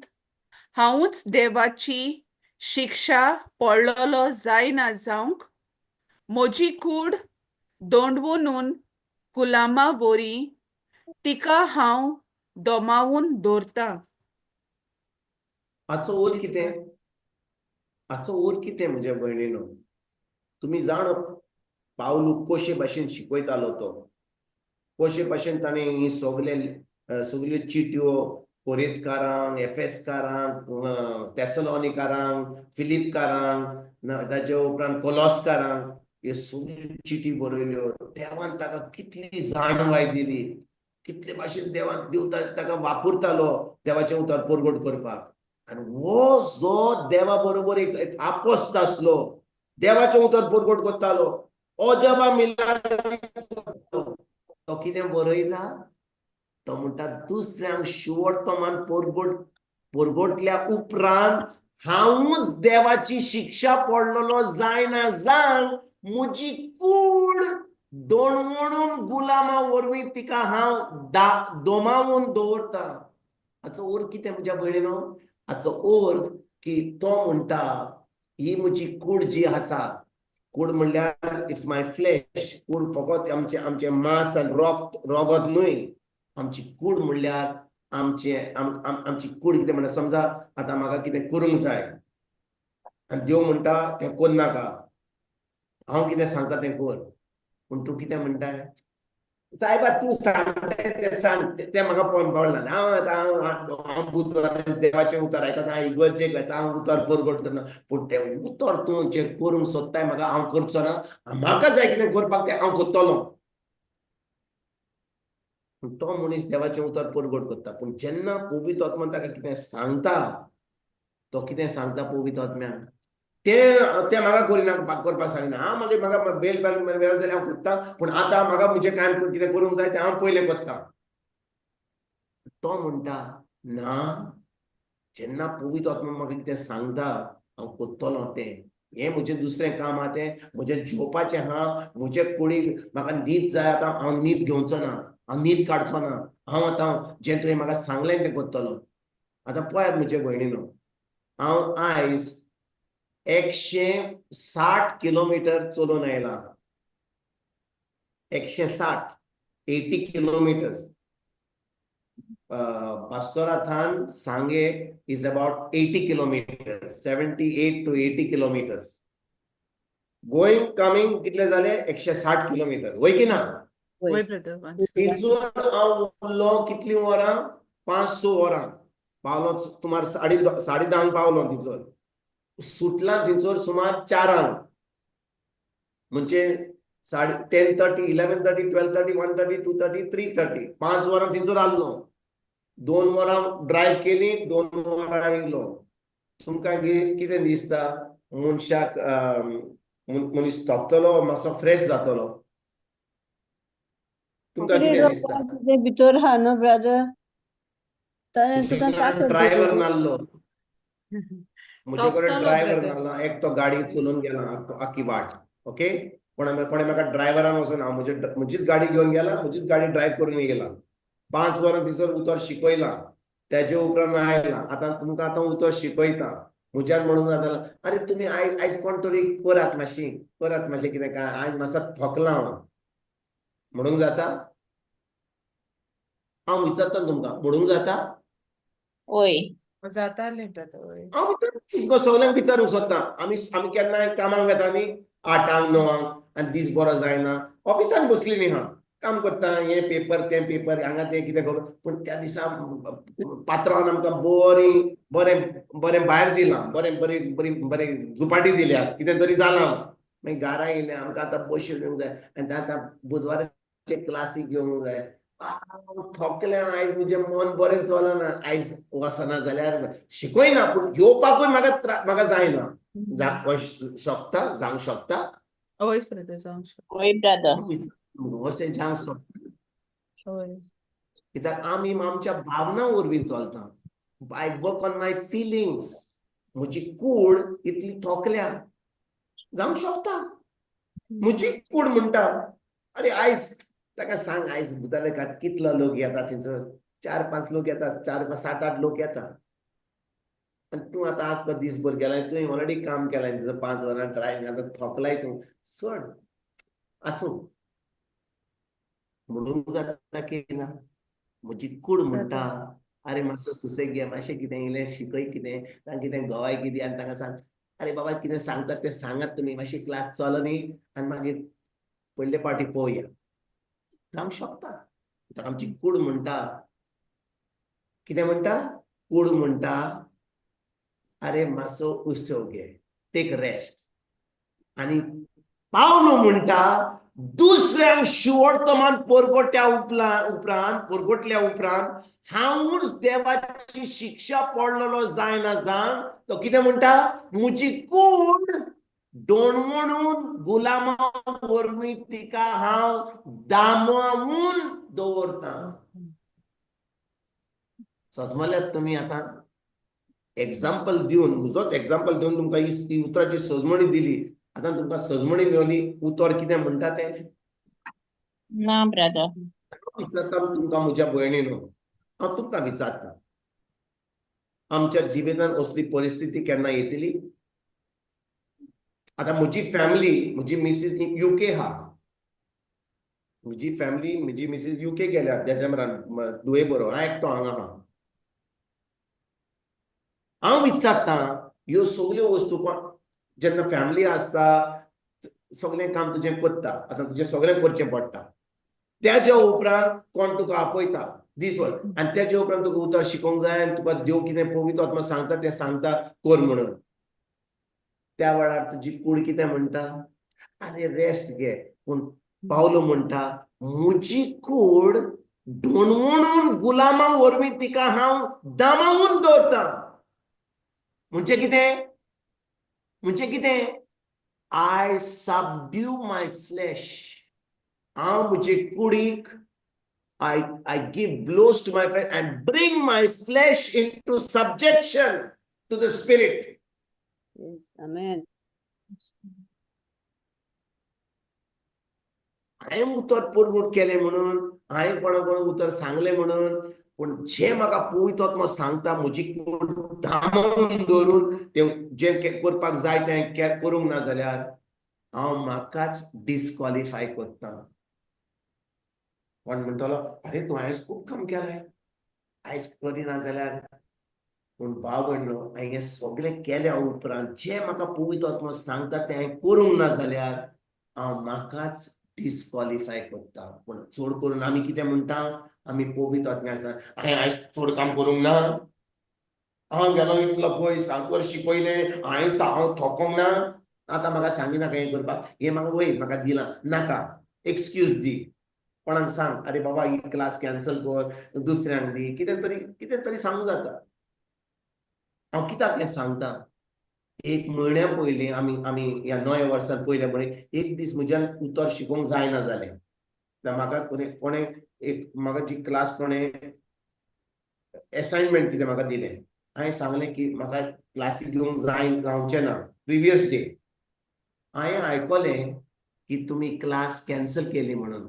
हांवूच देवाची शिक्षा पडलेलो जायना जावंक म्हजी कूड दोंडवनून गुलामा वरी तिका हांव दोमावून दवरतां. हाचो अर्थ कितें? हाचो अर्थ कितें म्हज्या भयणीनो? तुमी जाण पावलू कशे भाशेन शिकयतालो तो, कशे भाशेन ताणें ही सगले सगल्यो चिटयो कोरिंतकारांक, एफेसकारांक, तेसलोनिकारांक, फिलिपकारांक, ताचे उपरांत कोलोसकारांक ह्यो सगल्यो चिटी बरयल्यो. देवान ताका कितली जाणवाय दिली, कितले भाशेन देवान देव ताका वापरतालो देवाचें उतर परगट करपाक. आनी हो जो देवा बरोबर एक आपोस्त आसलो, देवाचें उतर परगट करतालो, अजबा मिलाग्री, तो कितें बरयता? तो म्हणटा दुसऱ्यांक शुवर्तमान परगटल्या उपरांत हांवूच देवाची शिक्षा पडलेलो जायना जावंक म्हजी कूड दोणवणून गुलामा वरवीं तिका हांव दोमावून दवरता. हाचो अर्थ कितें म्हज्या भयणीनो? हाचो अर्थ की तो म्हणटा ही म्हजी कूड जी आसा, कूड म्हणल्यार it's my flash, कूड फकत आमचें आमचें मांस आनी रोगत न्हय, आमची कूड म्हणल्यार आमचें आमची कूड कितें म्हणल्यार, समजा आतां म्हाका कितें करूंक जाय आनी देव म्हणटा तें करनाका, हांव कितें सांगता तें कर, पूण तूं कितें म्हणटाय? सायबा तूं सांगता तें सांग, तें म्हाका पडना. हांव आतां हांव बुधवार देवाचें उतर आयकता, हांव इगर्जेक वता, हांव उतर परगट करना, पूण तें उतर तूं जें करूंक सोदताय म्हाका हांव करचो ना, म्हाका जाय कितें करपाक तें हांव करतलो. पूण तो मनीस देवाचें उतर परगट करता, पूण जेन्ना पवित्र आत्मा ताका कितें सांगता, तो कितें सांगता पवित्र आत्म्याक तें तें म्हाका करिना, करपाक सांगना. हांव मागीर म्हाका बेल वेळ जाल्यार हांव करता, पूण आतां म्हाका म्हजें काम कितें करूंक जाय तें हांव पयलें करता. तो म्हणटा ना, जेन्ना पवित्र आत्मा म्हाका कितें सांगता हांव करतलो तें, हें म्हजें दुसरें काम आहा, तें म्हजें जेवपाचें आहा, म्हजे कुडीक म्हाका न्हीद जाय, आतां हांव न्हीद घेवचो ना, हांव न्हीद काडचो ना, हांव आतां जें तुवें म्हाका सांगलें तें करतलो. आतां पळयात म्हजे भयणीनो, हांव आयज 160 किलोमिटर चलोवन आयला, 160, 80 किलोमिटर्स. बास्सोरा Sanguem is about 80 kilometres, 78 to 80 kilometres. Going coming कितले जाले? 160 किलोमिटर, वय की ना? वय ब्रदर. थंयसून हांव उरलो कितलीं वरां? 5-6 वरां पावलो, सुमार 10:30 पावलो थंयसर, सुटला थंयसर सुमार 4, म्हणजे 10:30, 11:30, 12:30, 1:30, 2:30, 3:30, 5 वरां थंयसर आसलो. 2 वरां ड्रायव्ह केली, 2 वरां येयलो. तुमकां कितें दिसता? मनशाक मनीस थकतलो, मातसो फ्रेश जातलो. तुमकां कितें दिसता? भितर आहा न्हू ब्रदर, तुका ड्रायव्हर नासलो म्हजे कडेन, ड्रायव्हर नासलो, एकटो गाडी चलोवन गेला आख्खी वाट. ओके, कोणें म्हाका ड्रायव्हरान वचून हांव म्हजीच गाडी घेवन गेला, म्हजीच गाडी ड्रायव्ह करून गेला. 5 वरां थंयसर उतर शिकयलां, तेजे उपरांत आयला. आतां तुमकां आतां उतर शिकयता म्हज्यान म्हणून जाता, आरे तुमी आयज आयज कोण तरी करात मातशी, करात मातशें कितें काय, आयज मातसो थकलां हांव म्हणूंक जाता? हांव विचारता तुमकां, म्हणूंक जाता? वय. जातालें ब्रदर, वय. हांव विचार तुमकां सगल्यांक विचारूंक सोदता. आमी आमी केन्नाय कामाक वेता न्ही 8आंक 9आंक, आनी दीस बरो जायना, ऑफिसान बसली न्ही, हा काम करता, हें पेपर तें पेपर, हांगा तें कितें खबर. पूण त्या दिसा पात्रांवान आमकां बरी बरें बरें भायर दिलां, बरें बरी बरी बरें झुपाटी दिल्या, कितें तरी जालां. मागीर घरा येयलें, आमकां आतां बसून येवंक जाय आनी आतां बुधवाराचे क्लासीक येवंक जाय. थकलें आयज, म्हजें मन बरें चलना, आयज वचना जाल्यार शिकयना, पूण येवपाकूय म्हाका म्हाका जायना. शकता, जावंक शकता? वय ब्रदर, जावंक शकता. वय ब्रदर. अशें जावंक शकता. वय. कित्याक आमी आमच्या भावना वरवीं चलता. I work on my feelings. म्हजी कूड इतली थकल्या, जावंक शकता. म्हजी कूड म्हणटा, अरे आयज ताका सांग, आयज बुधाले घाट कितलो लोक येता थंयसर, 4-5 लोक येता, 4-5 7-8 लोक येता. आनी तूं आतां आख्खो दीसभर गेलाय, तुवें ऑलरेडी काम केलां थंयसर 5 वरां ड्रायव्हिंग, आतां थकलाय तूं, सोड, आसूं. म्हणूंक जाता की ना? म्हजी कूड म्हणटा, अरे मातसो सुसेग घे, मातशें कितें इल्लें शिकय, कितें तांकां कितें गवाय कितें, आनी तांकां सांग, अरे बाबा कितें सांगतात तें सांगात तुमी, मातशी क्लास चल न्ही, आनी मागीर पयले पावटी पळोवया. जावंक शकता. आमची कूड म्हणटा, कितें म्हणटा? कूड म्हणटा, अरे मातसो उत्सव घे, टेक रेस्ट. आनी पावलो म्हणटा, दुसऱ्यांक शिवोडतमान पोरगोट्या उपरांत, पोरगोटल्या उपरांत हांवूच देवाची शिक्षा पडलेलो जायना जाण, तो कितें म्हणटा? म्हजी कूड डोणवणून गुलामा वरवीं तिका हांव दामावून दवरता. सजमल्यात तुमी? आतां एग्जाम्पल दिवन, म्हजोच एग्जाम्पल दिवन तुमकां ही उतराची सजमणी दिली. आतां तुमकां सजमणी मेवली उतर कितें म्हणटा तें? ना ब्रदर. विचारता तुमकां म्हज्या भयणीनो, हांव तुमकां विचारता, आमच्या जिवितान असली परिस्थिती केन्ना येतली? आतां म्हजी फॅमिली, म्हजी मिसीस युके आहा, म्हजी फॅमिली, म्हजी मिसीस युके गेल्या डिसेंबरान दुये बरो, हांव एकटो हांगा आहा. हांव विचारता, ह्यो सगल्यो वस्तू कोण, जेन्ना फॅमिली आसता सगळें काम तुजें करता, आतां तुजें सगळें करचें पडटा, त्याच्या उपरांत कोण तुका आपयता दीसभर, आनी त्याच्या उपरांत तुका उतर शिकोवंक जाय, आनी तुका देव कितें पवित्र आत्मा सांगता तें सांगता कर म्हणून. त्या वेळार तुजी कूड कितें म्हणटा? अरे रेस्ट घे. पूण पावलो म्हणटा, म्हजी कूड डोणवणून गुलामा वरवीं तिका हांव दामावून दवरता. म्हणजे कितें? म्हणजे कितें? I subdue my flesh. हांव म्हजे कुडीक I give blows to my flesh and bring my flesh into subjection to the spirit. Yes, amen. हांवें उतर पुरवट केलें म्हणून, हांवें कोणा कोणाक उतर सांगलें म्हणून, पूण जें म्हाका पवित्र आत्मा सांगता, म्हजी कूड दामून दवरून तें जें करपाक जाय तें करूंक ना जाल्यार हांव म्हाकाच डिस्क्वॉलिफाय करता. कोण म्हणटलो, अरे तूं आयज खूब काम केलें, आयज करिना जाल्यार. पूण भाव भयणो, हांवें हें सगळें केल्या उपरांत जें म्हाका पवित्र आत्मा सांगता तें हांवें करूंक ना जाल्यार हांव म्हाकाच डिस्क्वॉलिफाय करता. पूण चड करून आमी कितें म्हणटा? आमी पवित्र आत्म्याक सांग, हांवें आयज चड काम करूंक ना, हांव गेलो इतलो पयस, हांव शिकयलें, हांवें हांव थकोंक ना, आतां म्हाका सांगिनाका हें करपाक, हें म्हाका वयर म्हाका दिलां नाका, एक्सक्यूज दी, कोणाक सांग, अरे बाबा ही क्लास कॅन्सल कर, दुसऱ्यांक दी, कितें तरी कितें तरी सांगूंक जाता. हांव कित्याक हें सांगता? एक म्हयन्या पयलीं आमी आमी ह्या नव्या वर्सान पयल्या म्हयन्या एक दीस म्हज्यान उतर शिकोवंक जायना जालें. म्हाका कोणें कोणें एक म्हाका जी क्लास कोणें एसायनमेंट कितें म्हाका दिलें, हांवें सांगलें की म्हाका क्लासी घेवंक जाय जावचें ना. प्रिवियस डे हांवें आयकलें की तुमी क्लास कॅन्सल केली म्हणून.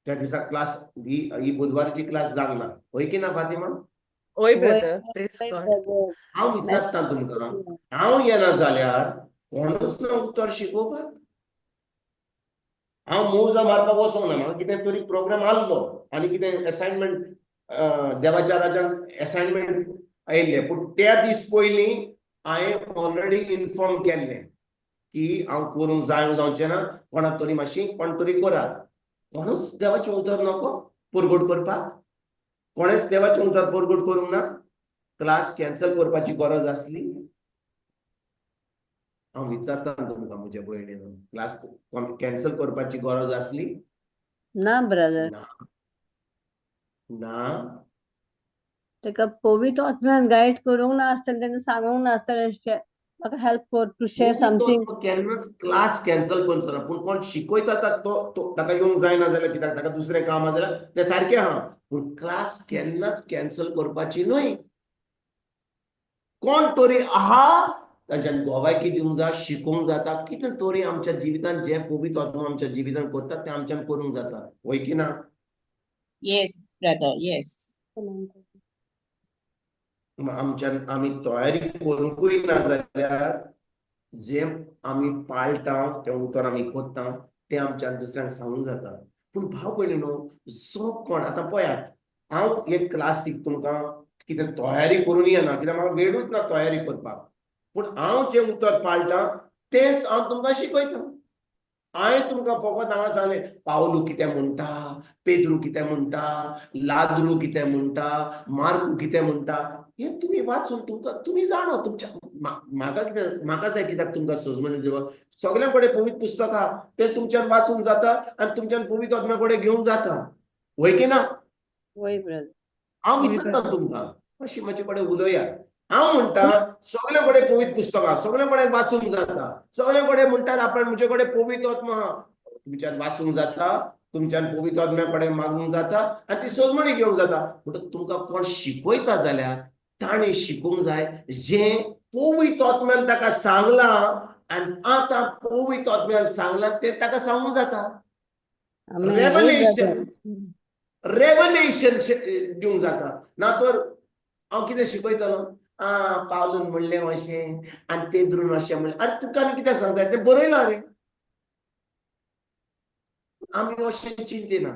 त्या दिसा क्लास ही ही बुधवाराची क्लास जावंक ना, हय की ना फातिमा? वय ब्रदर, प्रेज गॉड. हांव विचारता तुमकां, हांव येना जाल्यार कोणूच ना उतर शिकोवपाक. हांव मौजा मारपाक वचोंक ना, म्हाका कितें तरी प्रोग्राम आहलो आनी कितें असायनमेंट, देवाच्या राजान असायनमेंट आयिल्लें. पूण त्या दीस पयलीं हांवें ऑलरेडी इन्फॉर्म केल्लें की हांव करूंक जाय जावचें ना, कोणाक तरी मातशी कोण तरी करात. कोणूच देवाचें उतर नको परगट करपाक, कोणेच देवाचें उतर परगट करूंक ना. क्लास कॅन्सल करपाची गरज आसली? हांव विचारता तुमकां म्हज्या भयणीन, क्लास कॅन्सल करपाची गरज आसली? ना ब्रदर. ना, ना. ताका पवित्र आत्म्यान गायड करूंक ना आसतलें, तेणें सांगूंक ना आसतलें, म्हाका हेल्प कर टू शेअर समथींग. केन्नाच क्लास कॅन्सल करचो ना. पूण कोण शिकयता तो ताका येवंक जायना जाल्यार, कित्याक ताका दुसरें काम आसा जाल्यार तें सारकें आहा, पूण क्लास केन्नाच कॅन्सल करपाची न्हय. कोण तरी आहा तांच्यान गोवायकी दिवंक जाय, शिकोवंक जाता, कितें तरी आमच्या जिवितान जें पवित्र आत्मा आमच्या जिवितान करता तें आमच्यान करूंक जाता, वय की ना? Yes brother, yes. आमच्यान आमी तयारी करूंकूय ना जाल्यार जें आमी पाळटा तें उतर आमी करता तें आमच्यान दुसऱ्यांक सांगूंक जाता. पूण भाव भयणीनो, जो कोण आतां पळयात, हांव एक क्लासीक तुमकां कितें तयारी करून येना, कित्याक म्हाका वेळूच ना तयारी करपाक, पूण हांव जें उतर पाळटा तेंच हांव तुमकां शिकयता. हांवें तुमकां फकत हांगा सांगलें, पावलू कितें म्हणटा, पेद्रू कितें म्हणटा, लाद्रू कितें म्हणटा, मार्कू कितें म्हणटा, हें तुमी वाचून तुमकां तुमी जाणा. तुमच्या म्हाका कितें, म्हाका जाय कित्याक तुमकां सजमणी दिवप. सगळ्यां कडेन पवित्र पुस्तक आहा, तें तुमच्यान वाचूंक जाता आनी तुमच्यान पवित्र आत्म्या कडेन घेवंक जाता, वय की ना? वय ब्रदर. हांव विचारता तुमकां, अशी म्हजे कडेन उलयात. हांव म्हणटा सगळ्यां कडेन पवित्र पुस्तक आहा, सगळ्यां कडेन वाचूंक जाता, सगळ्यां कडेन म्हणटात आपण म्हजे कडेन पवित्र आत्मा आहा, तुमच्यान वाचूंक जाता, तुमच्यान पवित्र आत्म्या कडेन मागूंक जाता आनी ती सजमणी घेवंक जाता. म्हणटकच तुमकां कोण शिकयता जाल्यार ताणें शिकूंक जाय जें पवित्र आत्म्यान ताका सांगलां, आनी आतां पवित्र आत्म्यान सांगलां तें ताका सांगूंक जाता. रेवलेशन, रेवलेशन दिवंक जाता. ना तर हांव कितें शिकयतलो? आं, पावलून म्हणलें अशें आनी पेद्रून अशें म्हणलें, आनी तुका आनी कितें सांगता तें बरयलां रे. आमी अशें चिंतिना.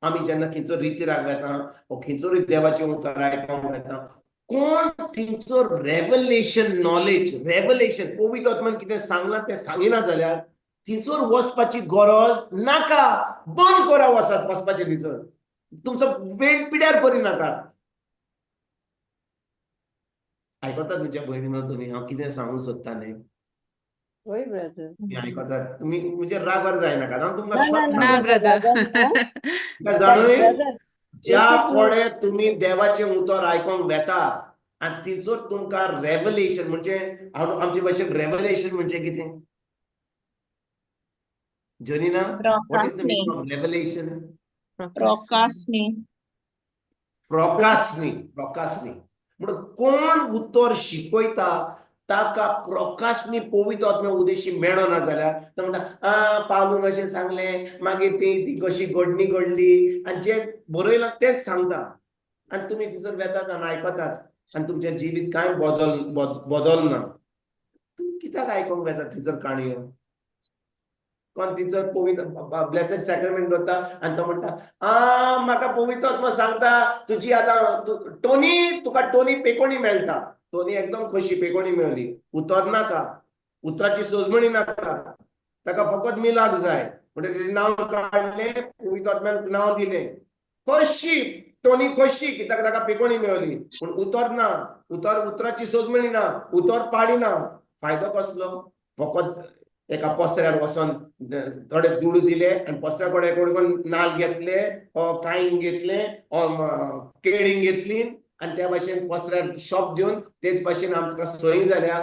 आमी जेन्ना खंयचो रिती राग वेता वो खंयचो देवाचें उतर आयकोंक वेता, कोण थंयचो रेवलेशन नॉलेज, रेवलेशन पवित्र आत्मान कितें सांगलां तें सांगिना जाल्यार थंयसर वचपाची गरज नाका. बंद करा वचत वचपाचें थंयसर, तुमचो वेळ पिड्यार करिनाकात. आयकतात म्हज्या भयणीनो तुमी हांव कितें सांगूंक सोदता न्ही? वय ब्रदर. तुमी आयकतात, तुमी म्हजेर रागार जायनाकात, हांव तुमकां ना, सत ना, ना सांगता. ब्रदर. जाणून ज्या कोडे तुमी देवाचें उतर आयकोंक वेतात आनी थंयसर तुमकां रेवलेशन म्हणजे आमचे भाशेन रेवलेशन म्हणजे कितें Jonina? What is the meaning of revelation? प्रकाशनी. प्रकाशनी, प्रकाशनी. म्हणून कोण उतर शिकयता ताका प्रकाशनी पवित्र आत्म्या उदेशी मेळना जाल्यार तो म्हणटा, आं पावलून अशें सांगलें, मागीर ती ती कशी घडणी घडली, आनी जें बरयलां तेंच सांगता. आनी तुमी थंयसर वेतात आनी आयकतात आनी तुमचें जिवीत कांय बदलना. तुमी कित्याक आयकोंक वेतात थंयसर काणयो? कोण थंयसर पवित्र ब्लेसेड सॅक्रामेंट दवरता आनी तो म्हणटा, आं म्हाका पवित्र आत्मा सांगता तुजी आतां टोनी, तुका टोनी पेकोणी मेळटा. टोनी एकदम खोशी, पेकोणी मेळली. उतर नाका, उतराची सजमणी नाका, ताका फकत मिलाक जाय. म्हणटा तेजें नांव काडलें, पवित्र आत्म्यान नांव दिलें, खोशी टोनी खोशी कित्याक ताका पेकोणी मेळली. पूण उतर ना, उतर उतराची सजमणी ना, उतर पाळी ना. फायदो कसलो? फकत एका पसऱ्यार वचोन थोडे दुडू दिले आनी पसऱ्या कडेन कडून नाल घेतले, कांय घेतले, केळीं घेतली आनी त्या भाशेन पसऱ्यार शॉप दिवन तेच भाशेन आमकां सही जाल्या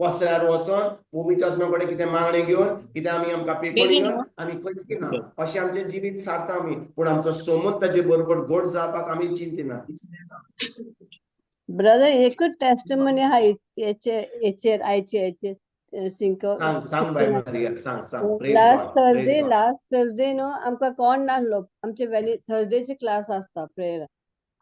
पसऱ्यार वचोन पवित्र आत्म्या कडेन कितें मागणें घेवन कितें आमी आमकां पेकोणी घेवन आमी खंयच ना अशें आमचें जिवीत सारता आमी. पूण आमचो समज ताजे बरोबर गोड जावपाक आमी चिंतिना. ब्रदर, एकूच टेस्टिमनी आहा हेचे हेचेर आयचे हेचेर सिंको. सांग सांग बाय मारिया, सांग सांग. लास्ट थर्सडे, लास्ट थर्सडे न्हू आमकां कोण नासलो. आमचे वेनी थर्सडेची क्लास आसता प्रेयर,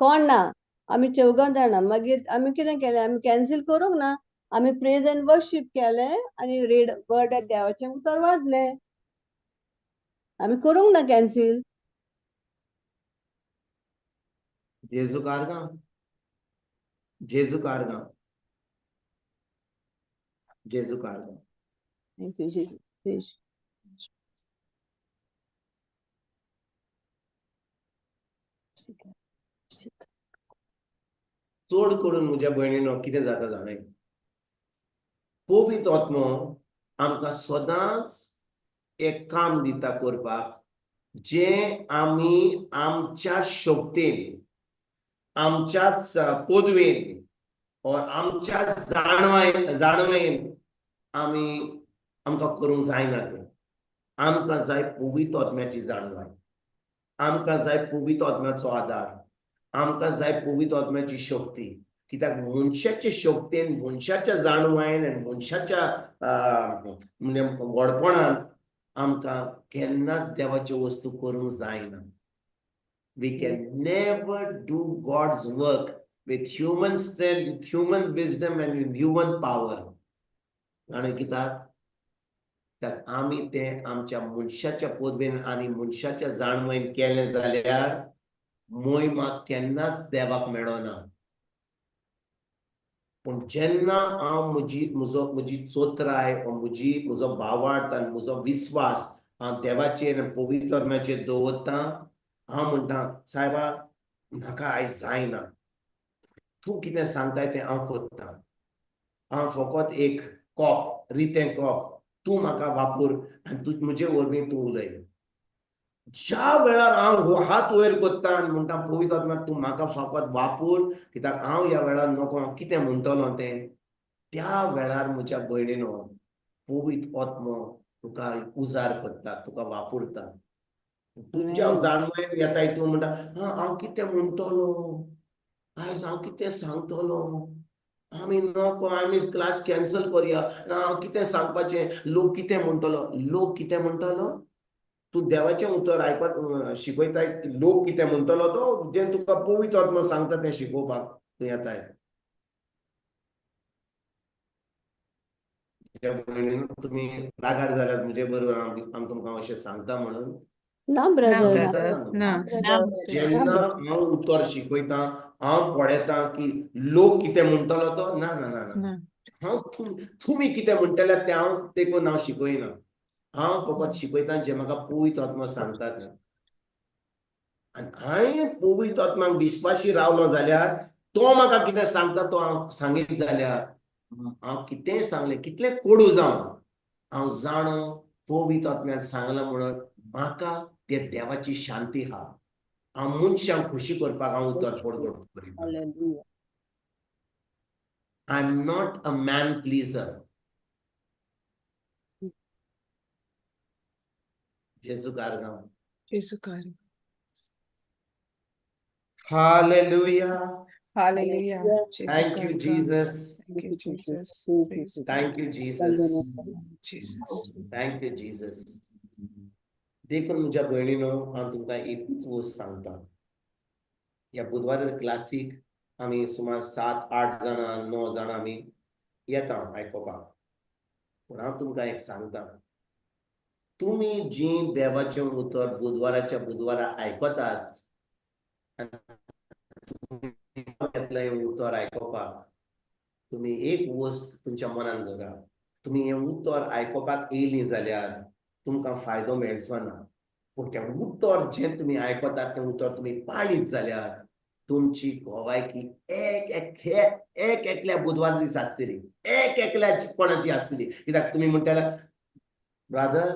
कोण ना, आमी चौगां जाणां. मागीर आमी कितें केलें, आमी कॅन्सील करूंक ना, आमी प्रेज एंड वर्शीप केलें आनी रीड वर्ड देवाचें उतर वाजलें. आमी करूंक ना कॅन्सील. जेजू कारगांव, जेजू कारगांव, जेजू कारगांव. Thank you Jesus. चड करून म्हज्या भयणीनो कितें जाता जाणा, पवित्र आत्मो आमकां सदांच एक काम दिता करपाक, जें आमी आमच्या शक्तेन, आमच्याच पदवेन और आमच्या जाणवायेन आमी आमकां करूंक जायना तें. आमकां जाय पवित्र आत्म्याची जाणवाय, आमकां जाय पवित्र आत्म्याचो आदार, आमकां जाय पवित्र आत्म्याची शक्ती. कित्याक मनशाचे शक्तेन, मनशाच्या जाणवायेन आनी मनशाच्या म्हणजे व्हडपणान आमकां केन्नाच देवाच्यो वस्तू करूंक जायना. We can never do God's work with human strength, with human wisdom and with human power. आनी कित्याक? कित्याक आमी तें आमच्या मनशाच्या पदवेन आनी मनशाच्या जाणवयेन केलें जाल्यार मोहिमा केन्नाच देवाक मेळना. पूण जेन्ना हांव म्हजी चोत्राय वा म्हजो भावार्थ आनी म्हजो विस्वास हांव देवाचेर आनी पवित्र आत्म्याचेर दवरतां, हांव म्हणटा सायबा म्हाका आयज जायना, तूं कितें सांगताय तें हांव करतां, हांव फकत एक कॉप, रितें कॉप, तूं म्हाका वापर आनी तूं म्हजे वरवीं तूं उलय. ज्या वेळार हांव हात वयर करता आनी म्हणटा पवित्र आत्मा तूं म्हाका फकत वापर, कित्याक हांव ह्या वेळार नको हांव कितें म्हणटलो तें, त्या वेळार म्हज्या भयणीनो पवित्र आत्मो तुका उजार करता, तुका वापरता. तुज्या जाणवयेन येता तूं म्हणटा हा हांव कितें म्हणटलो आयज, हांव कितें सांगतलो, आमी नको, आमी क्लास कॅन्सल करया, हांव कितें सांगपाचें, लोक कितें म्हणटलो, लोक कितें म्हणटलो. तूं देवाचें उतर आयकत शिकयताय, लोक कितें म्हणटलो तो जें तुका पवित्र आत्मो सांगता तें शिकोवपाक तूं येताय. तुमी रागार जाल्यात म्हजे बरोबर हांव तुमकां अशें सांगता म्हणून? ना ब्रदर, ना. जेन्ना हांव उतर शिकयता हांव पळयता की लोक कितें म्हणटलो तो, ना ना ना ना, हांव तुमी कितें म्हणटले तें हांव देखून हांव शिकयना, हांव फकत शिकयता जें म्हाका पवित्र आत्मो सांगता तें. आनी हांवें पवित्र आत्म्याक विस्वाशी रावलो जाल्यार तो म्हाका कितें सांगता तो हांव सांगीत जाल्यार हांव कितेंय सांगलें, कितलें कोडू जावं, हांव जाणो पवित्र आत्म्यान सांगलां म्हणून म्हाका ते देवाची शांती आहा. हांव मनशांक खोशी करपाक हांव उतर पडगोड करिना. I am not a man pleaser. जेजू कारगांव. जेजू कारगांव. Hallelujah. Hallelujah. Thank you, Jesus. Thank you, Jesus. Thank you, Jesus. Jesus. Thank you, Jesus. देखून म्हज्या भयणीनो हांव तुमकां एकूच वस्त सांगता, ह्या बुधवारा क्लासीक आमी सुमार 7-8 जाणां 9 जाणां आमी येता आयकोपाक. पूण हांव तुमकां एक सांगता, तुमी जीं देवाचें उतर बुधवाराच्या बुधवारा आयकतात येतलें उतर आयकोपाक, तुमी एक वस्त तुमच्या मनान धरा, तुमी हें उतर आयकोपाक येयलीं जाल्यार तुमकां फायदो मेळचो ना. पूण तें उतर जें तुमी आयकतात तें उतर तुमी पाळीत जाल्यार तुमची गोवायकी एक एक एकल्या बुधवार दीस आसतली, एक एकल्या कोणाची आसतली. कित्याक तुमी म्हणटले ब्रादर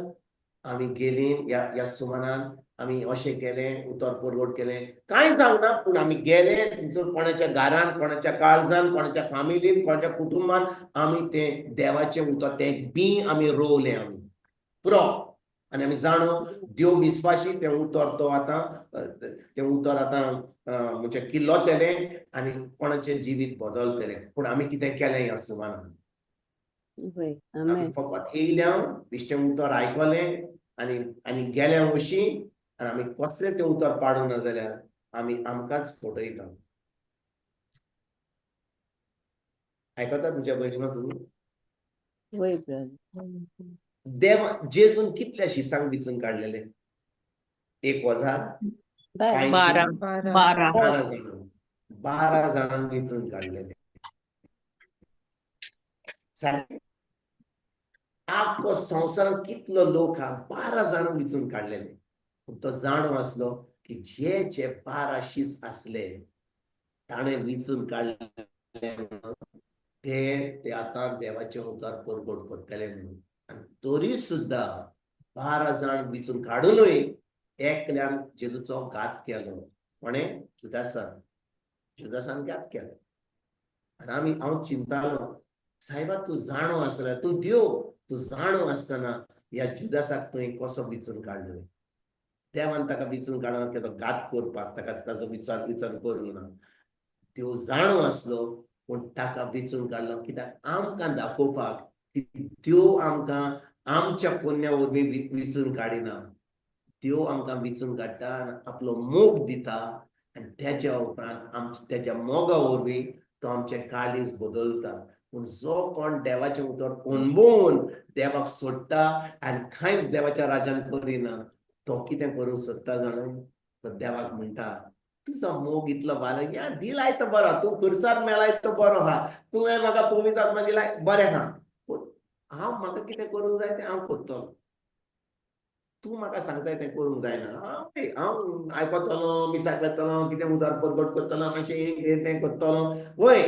आमी गेलीं ह्या सुमानान आमी अशें केलें, उतर परवड केलें, कांय जावना, पूण आमी गेले थंयसर कोणाच्या घरान, कोणाच्या काळजान, कोणाच्या फामिलीन, कोणाच्या कुटुंबान आमी तें देवाचें उतर तें बी आमी रोवलें आमी पुरो. आनी आमी जाणो देव विस्वाशी तें उतर तो आतां तें उतर आतां म्हणजे किल्लोतलें आनी कोणाचें जिवीत बदलतलें. पूण आमी कितें केलें ह्या सुमानान, आमी फकत येयल्या बेश्टें उतर आयकलें आनी आनी गेल्या वशीं आनी आमी कसलें तें उतर पाडूंक ना जाल्यार आमी आमकांच फटयता. आयकतात तुमच्या भयणीनो तुमी? देव जेजून कितल्या शिसांक विचून काडलेले, 1000 बारा. 12. 12. 12. 12 जाणांक, 12 जाणांक वेंचून काडलेले. सारकें, आख्खो संवसारांत कितलो लोक आहा, 12 जाणांक वेंचून काडलेले. पूण तो जाणो आसलो की जे जे 12 शीस आसले ताणें वेंचून काडले ते ते आतां देवाचें उतर परगट करतले म्हणून. आनी तरी सुद्दां 12 जाण वेंचून काडुनूय एकल्यान जेजूचो घात केलो. कोणें? जुदासान. जुदासान घात केलो. आनी आमी, हांव चिंतालो, सायबा तूं जाणो आसला, तूं देव, तूं जाणो आसतना ह्या जुदासाक तुवें कसो वेंचून काडलो? देवान ताका वेंचून काडलो की तो घात करपाक, ताका ताजो विचार विचार करूंक ना. देव जाणो आसलो पूण ताका वेंचून काडलो कित्याक? आमकां दाखोवपाक की देव आमकां आमच्या पुण्या वरवीं वेंचून काडिना, देव आमकां वेंचून काडटा आनी आपलो मोग दिता आनी तेज्या उपरांत आमच्या तेज्या मोगा वरवीं तो आमचें काळीज बदलता. पूण जो कोण देवाचें उतर अणभवून देवाक सोडटा आनी कांयच देवाच्या राजान करिना, तो कितें करूंक सोदता जाणा? तो देवाक म्हणटा, तुजो मोग इतलो बालो, या दिलाय तो बरो, तूं खुर्सार मेलाय तो बरो आहा, तुवें म्हाका पवित्र आत्मा दिलाय बरें आहा, पूण हांव म्हाका कितें करूंक जाय तें हांव करतलो, तूं म्हाका सांगताय तें करूंक जायना. हांव आयकतलो, मिसाक वतलो, कितें उदार परगट करतलो, मातशें हें तें करतलो वय,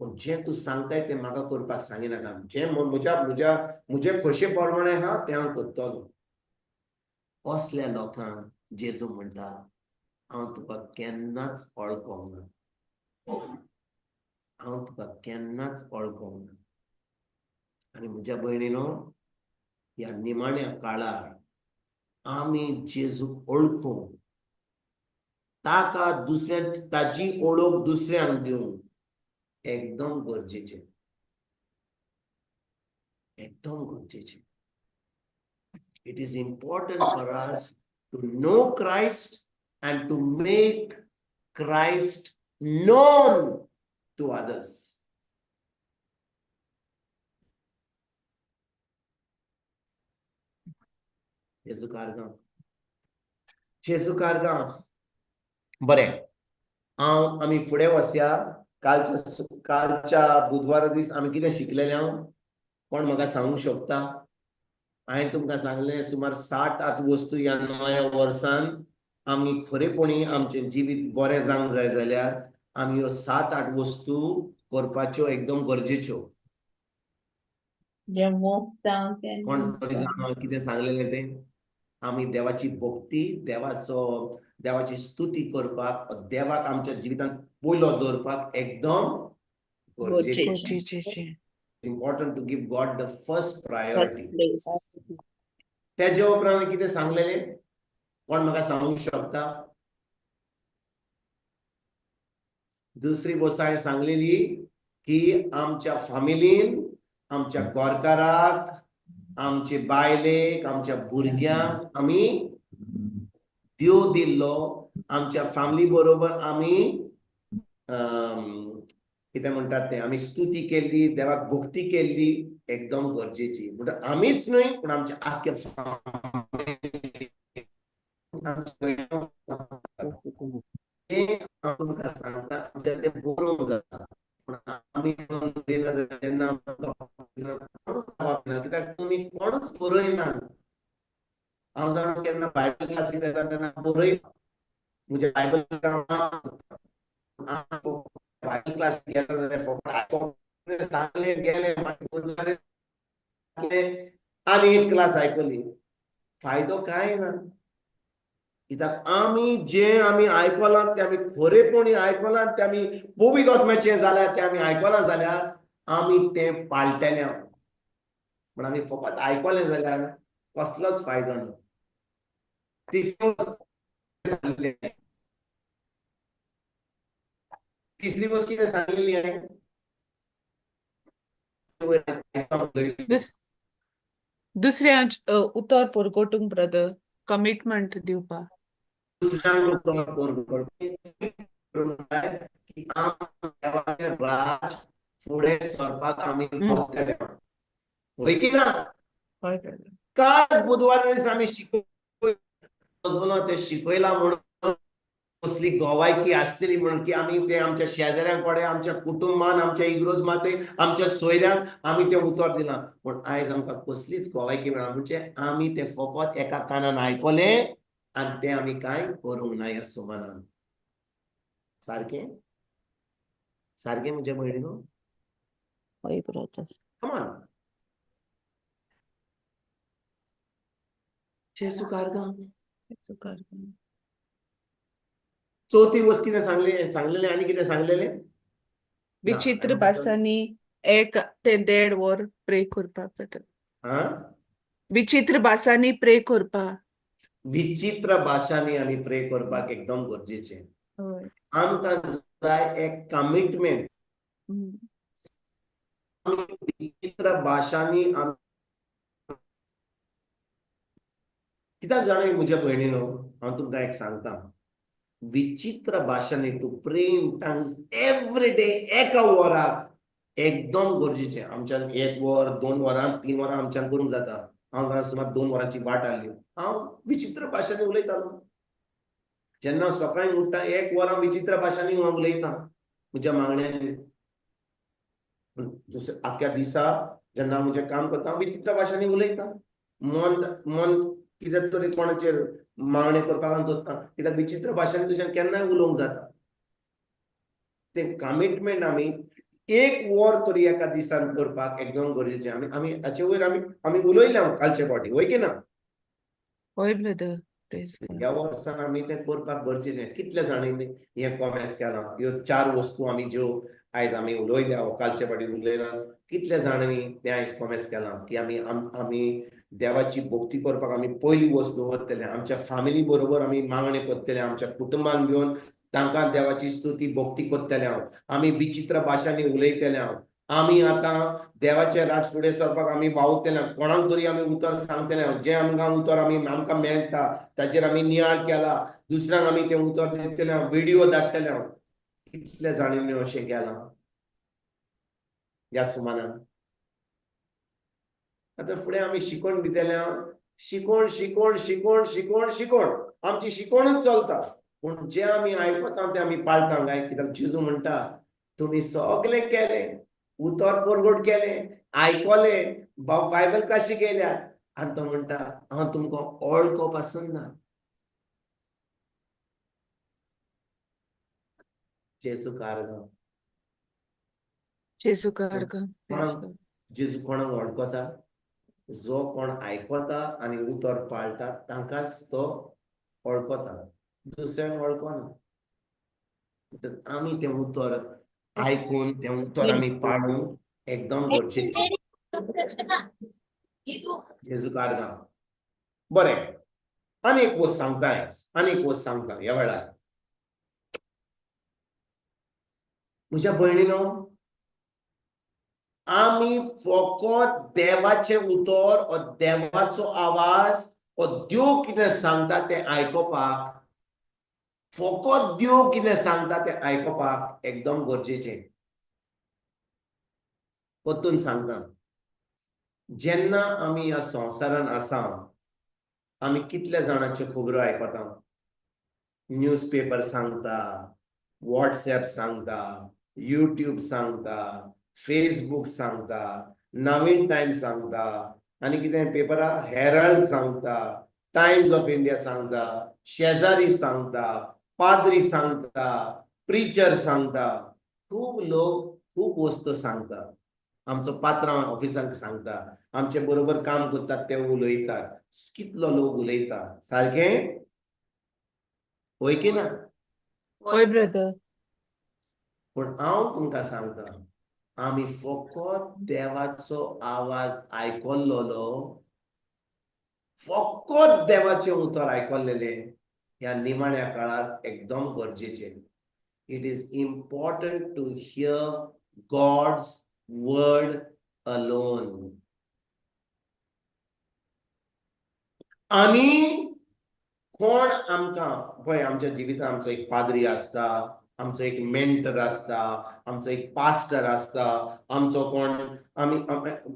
पूण जें तूं सांगताय तें म्हाका करपाक सांगिनाका, जें म्हज्या म्हज्या म्हजे खोशे प्रमाणें आहा तें हांव करतलो. असल्या लोकांक जेजू म्हणटा, हांव तुका केन्नाच वळखोंक ना, हांव तुका केन्नाच वळखोंक ना. आनी म्हज्या भयणीनो, ह्या निमाण्या काळार आमी जेजूक वळखूंक, ताका दुसऱ्या ताजी ओळख दुसऱ्यांक दिवंक एकदम गरजेचें, एकदम गरजेचें. It is important for us to know Christ and to make Christ known to others. जेजू कारगांव, जेजू कारगांव. बरें, हांव आमी फुडें वचया. कालच्या बुधवारा दीस आमी कितें शिकलेले? हांव कोण म्हाका सांगूंक शकता? हांवें तुमकां सांगलें सुमार 7-8 वस्तू ह्या नव्या वर्सान आमी खरेपणी आमचें जिवीत बरें जावंक जाय जाल्यार आमी ह्यो 7-8 वस्तू करपाच्यो एकदम गरजेच्यो. कोण जाणा कितें सांगलेलें तें? आमी देवाची भक्ती, देवाचो देवाची स्तुती करपाक, देवाक आमच्या जिवितांत पयलो दवरपाक एकदम गरजेचें. Important to give God the first priority. तेज्या उपरांत कितें सांगलेलें? कोण म्हाका सांगूंक शकता? दुसरी गोश्ट हांवें सांगलेली की आमच्या फामिलीन, आमच्या गोरकाराक, आमचे बायलेक, आमच्या भुरग्यांक आमी देव दिल्लो. आमच्या फॅमिली बरोबर आमी कितें म्हणटात तें, आमी स्तुती केल्ली, देवाक भक्ती केल्ली एकदम गरजेची. म्हणटा आमीच न्हय पूण आमच्या आख्या तुमकां सांगता, आमच्या तें बरोवंक जाता. पूण आमी जेन्ना कित्याक तुमी कोणूच बरयना. हांव जाणा केन्ना बायबल क्लासीक वता तेन्ना बरयता, म्हज्या बायबल बायबल क्लास गेला जाल्यार फकत आयकोंक सांगलें गेलें, मागीर आनी एक क्लास आयकली, फायदो कांय ना. कित्याक आमी जें आमी आयकलां तें आमी खरेपणी आयकलां, तें आमी पवित्र आत्म्याचें जाल्यार तें आमी आयकलां जाल्यार आमी तें पाळटले. पूण आमी फकत आयकलें जाल्यार कसलोच फायदो ना. तिसरी गोश्ट कितें सांगलेली हांवें? दुसऱ्या उतर परगटूंक ब्रदर, कमिटमेंट दिवपाक. दुसऱ्यांक उतर परगटूंक की देवाचें राज फुडें सरपाक आमी वतले. हय की ना? काल बुधवारा दीस आमी शिकलो ना तें शिकयलां म्हणून कसली गोवायकी आसतली म्हणून की आमी तें आमच्या शेजाऱ्यां कडेन, आमच्या कुटुंबान, आमच्या इग्रोज माते, आमच्या सोयऱ्यांक आमी तें उतर दिलां. पूण आयज आमकां कसलीच गोवायकी मेळना. म्हणजे आमी तें फकत एका कानान आयकलें आनी तें आमी कांय करूंक ना ह्या सुमानान. सारकें सारकें म्हज्या भयणीनो? हय ब्रदर. कमान, जेजू कारगां. चवथी वस्त कितें सांगली सांगलेलें आनी कितें सांगलेलें? विचित्र भासांनी 1 ते 1.5 वर प्रे करपाक ब्रदर. हा, विचित्र भासांनी प्रे करपाक. विचित्र भाशांनी आमी प्रे करपाक एकदम गरजेचें. हय. आमकां जाय एक कमिटमेंट. विचित्र भाशांनी कित्याक जाणा म्हज्या भयणीनो, हांव तुमकां एक सांगता, विचित्र भाशांनी to pray in tongues every day एका वराक एकदम गरजेचें. आमच्यान 1 वर, 2 वरां, 3 वरां आमच्यान करूंक जाता. हांव घरा सुमार 2 वरांची वाट आहली, हांव विचित्र भाशांनी उलयतालो. जेन्ना सकाळीं उठ्ठा 1 वर हांव विचित्र भाशांनी हांव उलयतां म्हज्या मागण्यांनी. दुसऱ्या आख्या दिसा जेन्ना म्हजें काम करता हांव विचित्र भाशांनी उलयतां. मन मन कितें तरी कोणाचेर मागणें करपाक हांव दोत्ता, कित्याक विचित्र भाशांनी तुज्यान केन्नाय उलोवंक जाता. तें कमिटमेंट आमी 1 वर तरी एका दिसान करपाक एकदम गरजेचें. आमी आमी हाचे वयर आमी आमी उलयले कालचे फावटी, वय की ना? हय ब्रदर. ह्या वर्सान आमी तें करपाक गरजेचें. कितले जाणांनी हें कॉमेस केलां? ह्यो 4 वस्तू आमी ज्यो आयज आमी उलयल्या वो कालचे फावटी उलयला, कितले जाणांनी तें आयज कॉमेस केलां की आमी आमी देवाची भक्ती करपाक आमी पयली वस्त दवरतले, आमच्या फॅमिली बरोबर आमी मागणें करतले, आमच्या कुटुंबान घेवन तांकां देवाची स्तुती भक्ती करतले, हांव आमी विचित्र भाशांनी उलयतले, हांव आमी आतां देवाचें राज फुडें सरपाक आमी वावुरतले, कोणाक तरी आमी उतर सांगतले, जें आमकां उतर आमी आमकां मेळटा ताचेर आमी नियाळ केला, दुसऱ्यांक आमी तें उतर दितले, व्हिडियो धाडटले. हांव कितले जाणांनी अशें केलां ह्या सुमानान? आतां फुडें आमी शिकोवन दितले, शिकोण शिकोण शिकोण शिकोण शिकोण, आमची शिकोणूच चलता. पूण जें आमी आयकता तें आमी पाळटा काय? कित्याक जेजू म्हणटा तुमी सगळें केलें, उतर परगट केलें, आयकलें, बायबल कशी केल्या, आनी तो म्हणटा हांव तुमकां वळखो पासून ना. जेजू कारगां. जेजू कारगां. जेजू कोणाक वळखता? जो कोण आयकता आनी उतर पाळटा तांकांच तो वळखता, दुसऱ्यांक वळखना. आमी तें उतर आयकून तें उतर आमी पाळूंक एकदम गरजेचें. जेजू कारगां. बरें, आनी एक वस्त सांगता आयज, आनी एक वस्त सांगता ह्या वेळार म्हज्या भयणीनो, आमी फकत देवाचें उतर ओ देवाचो आवाज ओ देव कितें सांगता तें आयकुपाक, फकत देव कितें सांगता तें आयकुपाक एकदम गरजेचें. परतून सांगता, जेन्ना आमी ह्या संवसारान आसा आमी कितल्या जाणांच्यो खबरो आयकता? न्यूज पेपर सांगता, वॉट्सएप सांगता, यूट्यूब सांगता, फेसबूक सांगता, नवीन टायम सांगता, आनी कितें पेपरा हेरल्ड सांगता, टायम्स ऑफ इंडिया सांगता, शेजारी सांगता, पाद्री सांगता, प्रिचर सांगता, खूब लोक खूब वस्तू सांगता. आमचो पात्रांव ऑफिसांक सांगता, आमचे बरोबर काम करतात ते उलयतात, कितलो लोक उलयता. सारकें वय की ना? हय ब्रदर. पूण हांव तुमकां सांगता, आमी फकत देवाचो आवाज आयकल्लो, फकत देवाचें उतर आयकल्लेलें ह्या निमाण्या काळार एकदम गरजेचें. It is important to hear God's word alone. आनी कोण आमकां पळय, आमच्या जिवितांत आमचो एक पाद्री आसता, आमचो एक मेंटर आसता, आमचो एक पास्टर आसता, आमचो कोण आमी,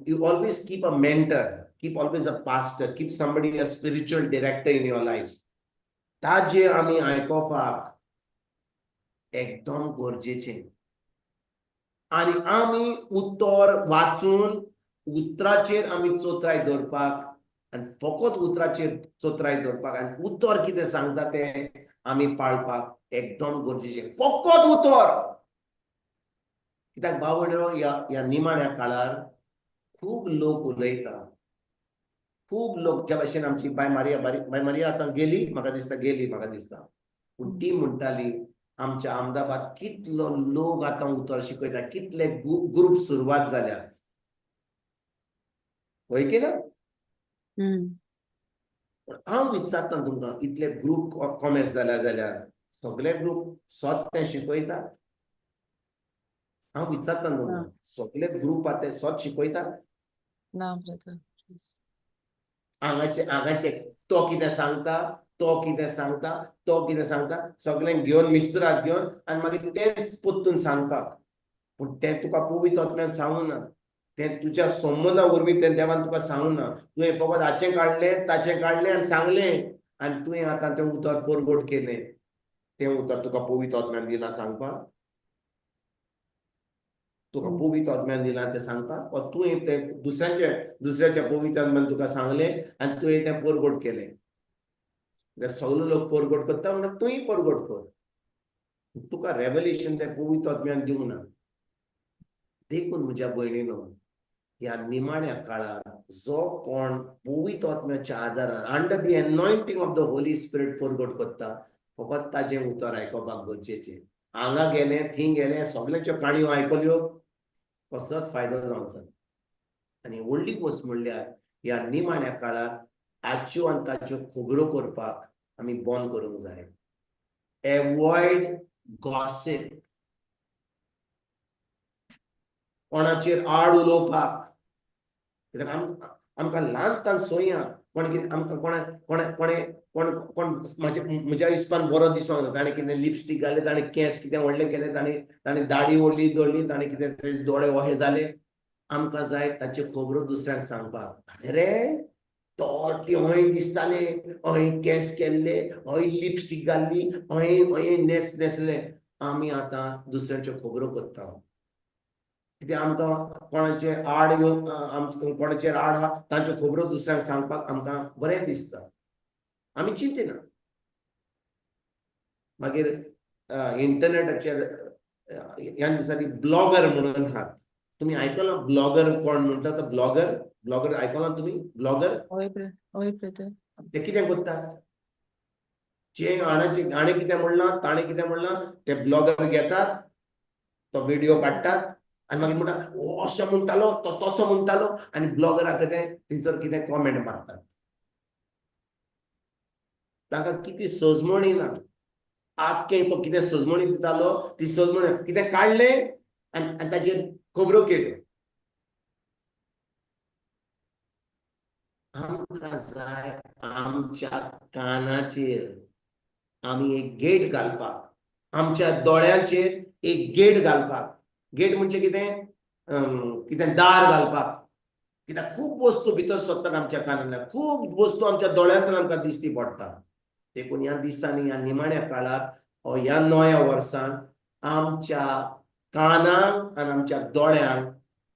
you always keep a mentor, keep always a pastor, keep somebody a spiritual director in your life. ताजें आमी आयकोपाक एकदम गरजेचें. आनी आमी उतर वाचून उतराचेर आमी चोत्राय दवरपाक आनी फकत उतराचेर चोत्राय दवरपाक आनी उतर कितें सांगता तें आमी पाळपाक एकदम गरजेचें. फकत उतर. कित्याक भाव भयणीनो, ह्या ह्या निमाण्या काळार खूब लोक उलयता, खूब लोक. ज्या भशेन आमची बाय मारिया, बाय मारिया आतां गेली म्हाका दिसता, गेली म्हाका दिसता, पूण ती म्हणटाली आमच्या अहमदाबाद कितलो लोक आतां उतर शिकयता, कितले ग्रुप सुरवात जाल्यात, हय की ना? हांव विचारता तुमकां, इतले ग्रुप कॉमेस जाल्या जाल्यार सगळे ग्रुप सत तें शिकयता? हांव विचारता तुमकां, सगळे ग्रुप आतां सत शिकयता? ना ब्रदर. हांगाचे हांगाचे तो कितें सांगता, तो कितें सांगता, तो कितें सांगता, सगळें घेवन मिस्तुराद घेवन आनी मागीर तेंच परतून सांगपाक. पूण तें तुका पवित्र आत्म्यान सांगूं ना, तें तुज्या संबंदा वरवीं तें देवान तुका सांगूं ना. तुवें फकत हाचें काडलें, ताचें काडलें आनी सांगलें आनी तुवें आतां तें उतर परगट केलें. तें उतर तुका पवित्र आत्म्यान दिलां सांगपाक? तुका पवित्र आत्म्यान दिलां तें सांगपाक, वा तुवें तें दुसऱ्यांच्या दुसऱ्याच्या पवित्र आत्म्यान तुका सांगलें आनी तुवें तें परगट केलें? सगळे लोक परगट करता म्हणून तूंय परगट कर. तुका रेवलेशन तें पवित्र आत्म्यान दिवंक ना. देखून म्हज्या भयणीनो, ह्या निमाण्या काळार जो कोण पवित्र आत्म्याच्या आदारान, under the anointing of the Holy Spirit परगट करता, फकत ताजें उतर आयकोपाक गरजेचें. हांगा गेलें, थंय गेलें, सगळ्यांच्यो काणयो आयकल्यो, कसलोच फायदो जावचो ना. आनी व्हडली गोश्ट म्हणल्यार ह्या निमाण्या काळार आच्यो आनी ताच्यो खबरो करपाक आमी बंद करूंक जाय. एवॉयड गॉसिप, कोणाचेर आड उलोवपाक. कित्याक आमकां ल्हान संवय आहा, कोण कितें आमकां कोणा कोणा कोणें कोण कोण म्हाजे म्हज्या हिसपान बरो दिसोंक ना, ताणें कितें लिपस्टीक घालें, ताणें केंस कितें व्हडलें केलें, ताणें ताणें दाडी व्हडली दवरली, ताणें कितें दोळे अहे जाले, आमकां जाय ताच्यो खबरो दुसऱ्यांक सांगपाक. आरे रे, तो ती अहें दिसतालें, अहें केंस केल्ले, अहें लिपस्टीक घाल्ली, अहें अहें न्हेस न्हेसलें. आमी आतां दुसऱ्यांच्यो खबरो करता. कित्याक आमकां कोणाचे आड येवन कोणाचेर आड आहा तांच्यो खबरो दुसऱ्यांक सांगपाक आमकां बरें दिसता, आमी चिंतिना. मागीर इंटरनेटाचेर ह्या दिसांनी ब्लॉगर म्हणून आहात, तुमी आयकलां ब्लॉगर कोण म्हणटा तो? ब्लॉगर, ब्लॉगर आयकलां तुमी? ब्लॉगर हय हय ब्रदर. ते कितें करतात, जे हाणें हाणें कितें म्हणलां, ताणें कितें म्हणलां, ते ब्लॉगर घेतात, तो व्हिडिओ काडटात आनी मागीर म्हणटा हो अशें म्हणटालो, तो तसो म्हणटालो, आनी ब्लॉगराक तें थंयसर कितें कॉमेंट मारतात. तांकां कितें सजमणी ना, आख्खें तो कितें सजमणी दितालो ती सजमणी कितें काडलें आनी ताचेर खबरो केल्यो. आमकां जाय आमच्या कानाचेर आमी एक गेट घालपाक, आमच्या दोळ्यांचेर एक गेट घालपाक. गेट म्हणजे कितें, कितें दार घालपाक. कित्याक खूब वस्तू भितर सरतात आमच्या कानांतल्यान, खूब वस्तू आमच्या दोळ्यांतल्यान आमकां दिसती पडटा. देखून ह्या दिसांनी, ह्या निमाण्या काळार, ह्या नव्या वर्सान आमच्या कानांक आनी आमच्या दोळ्यांक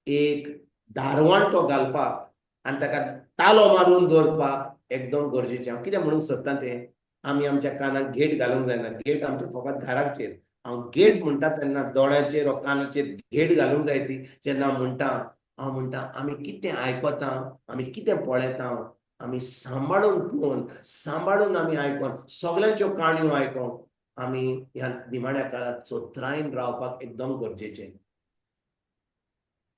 एक दारवंटो घालपाक आनी ताका तालो मारून दवरपाक एकदम गरजेचें. हांव कितें म्हणूंक सोदता तें, आमी आमच्या कानाक गेट घालूंक जायना. गेट आमच्या फकत घराचेर. हांव गेट म्हणटा तेन्ना दोळ्यांचेर वा कानाचेर गेट घालूंक जाय ती. जेन्ना म्हणटा हांव म्हणटा आमी कितें आयकता, आमी कितें पळयता, आमी सांबाळून पळोवन, सांबाळून आमी आयकोन, सगल्यांच्यो काणयो आयकोन आमी ह्या निमाण्या काळार चोत्रायेन रावपाक एकदम गरजेचें.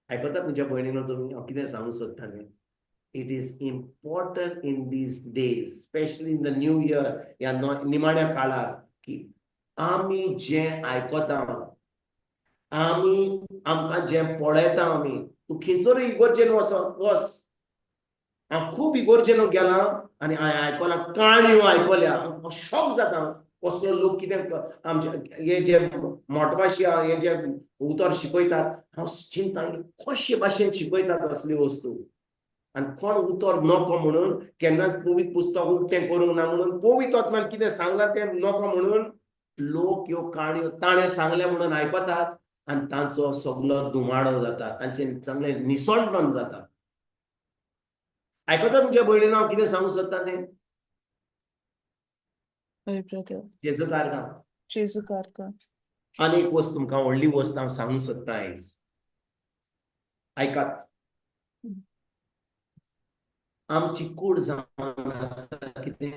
आयकतात म्हज्या भयणीनो तुमी हांव कितें सांगूंक सोदता तें? It is important in these days, especially in the new year, ह्या निमाण्या काळार, की आमी जें आयकता, आमी आमकां जें पळयता, आमी तूं खंयसरूय इगोर्जेन वच वच. हांव खूब इगोर्जेन गेलां आनी हांवें आयकलां, काणयो आयकल्या, हांव शॉक जाता कसलो लोक कितें आमचे हे जे मोटवाशी हे जे उतर शिकयतात. हांव चिंता कशे भाशेन शिकयतात असली वस्तू. आनी कोण उतर नको म्हणून केन्नाच पवित्र पुस्तक उक्तें करूंक ना म्हणून पवित्र आत्म्यान कितें सांगलां तें नको म्हणून लोक ह्यो काणयो ताणें सांगलें म्हणून आयकतात आनी तांचो सगलो धुमाडो जाता, तांचें चांगलें निसणटण जाता. आयकता तुमच्या भयणीन हांव कितें सांगूंक सोदता तें? हय ब्रदर. जेजू कारगांव. जेजू कारगांव. आनी एक वस्त तुमकां व्हडली वस्त हांव सांगूंक सोदतां आयज, आयकात. आमची कूड जावन आसा कितें?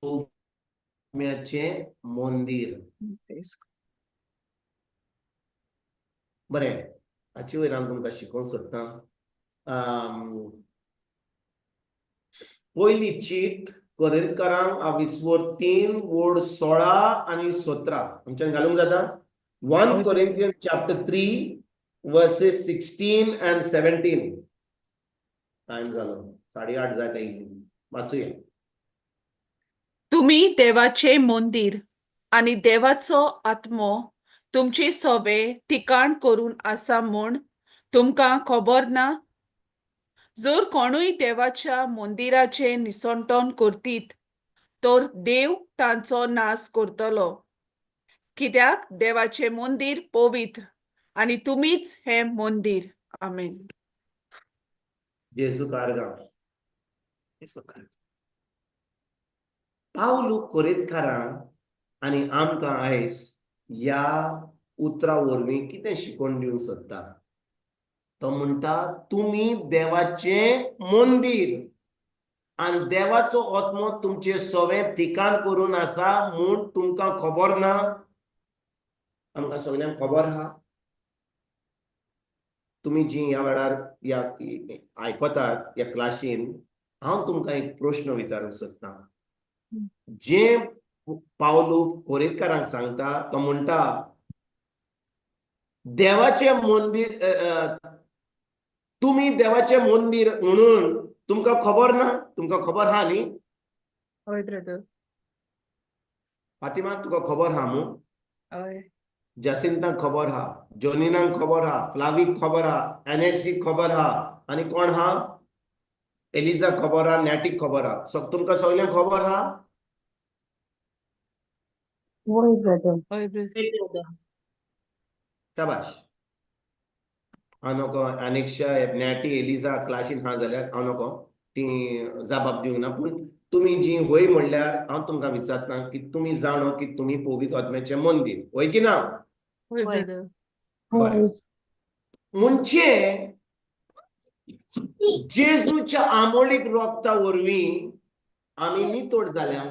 आत्म्याचें मंदीर. बरें, हाचे वयर हांव तुमकां शिकोवंक सोदतां. पयली चीट कोरिंतकारांक विस्वोर 3 वोड 16 आनी 17 आमच्यान घालूंक जाता. 1 Corinthian chapter 3 verses 16 and 17. Time जालो, 8:30 जायत आयली, वाचुया. तुमी देवाचे मंदीर आनी देवाचो आत्मो तुमचे सोबे ठिकाण करून आसा म्हूण तुमकां खबर ना? जर कोणूय देवाच्या मंदिराचें निसणटण करतीत तर देव तांचो नाश करतलो, कित्याक देवाचें मंदीर पवित्र आनी तुमीच हें मंदीर. आमेन. जेजू कारगांव. पावलू कोरिंतकारांक आनी आमकां आयज ह्या उतरा वरवीं कितें शिकोवन दिवंक सोदता? तो म्हणटा तुमी देवाचें मंदीर आनी देवाचो आत्मो तुमचे सवें ठिकाण करून आसा म्हूण तुमकां खबर ना? आमकां सगल्यांक खबर आहा. तुमी जी ह्या वेळार ह्या आयकतात ह्या क्लासीन, हांव तुमकां एक प्रश्न विचारूंक सोदतां. जे पावलू कोरिंतकारांक सांगता तो म्हणटा देवाचें मंदीर, तुमी देवाचें मंदीर म्हणून तुमकां खबर ना? तुमकां खबर आहा न्ही? हय ब्रदर. फातिमा, तुका खबर आहा मू? हय. जासिंताक खबर आहा, जॉनिनाक खबर आहा, फ्लावीक खबर आहा, एनएक्सीक खबर आहा, आनी कोण आहा? एलिजा खबर आहा, नॅटीक खबर आहा. तुमकां सगल्यांक खबर आहा? वय ब्रदर. हय ब्रदर. शाबाश. हांव नको अनेक्षा, नॅटी, एलिजा क्लासीन आहा जाल्यार हांव नको ती जाबाब दिवंक ना, पूण तुमी जी होय म्हणल्यार हांव तुमकां विचारता की तुमी जाणो की तुमी पवित्र आत्म्याचें मंदीर, होय की ना? हय ब्रदर. बरें, म्हणजे जेजूच्या आमोळीक रोगता वरवीं आमी नितोड जाल्या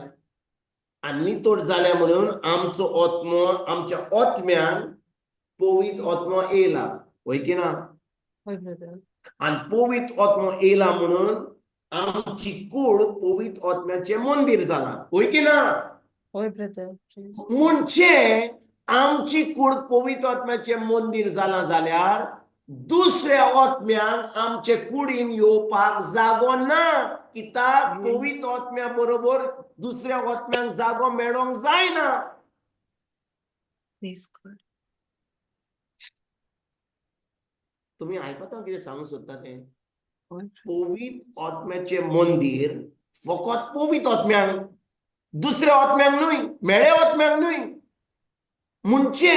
आनी नितोड जाल्या म्हणून आमचो आत्मो, आमच्या आत्म्यान पवित्र आत्मो येयला, होय की ना? हय ब्रदर. आनी पवित्र आत्मो येयला म्हणून आमची कूड पवित्र आत्म्याचें मंदीर जालां, होय की ना? हय ब्रदर. म्हणजे आमची कूड पवित्र आत्म्याचें मंदीर जालां जाल्यार दुसऱ्या आत्म्यांक आमचे कुडीन येवपाक जागो ना, कित्याक पवित्र आत्म्या बरोबर दुसऱ्या आत्म्यांक जागो मेळोंक जायना. तुमी आयकता कितें सांगूंक सोदता तें? पवित्र आत्म्याचें मंदीर फकत पवित्र आत्म्यांक, दुसऱ्या आत्म्यांक न्हय, मेळे आत्म्यांक न्हय. म्हणजे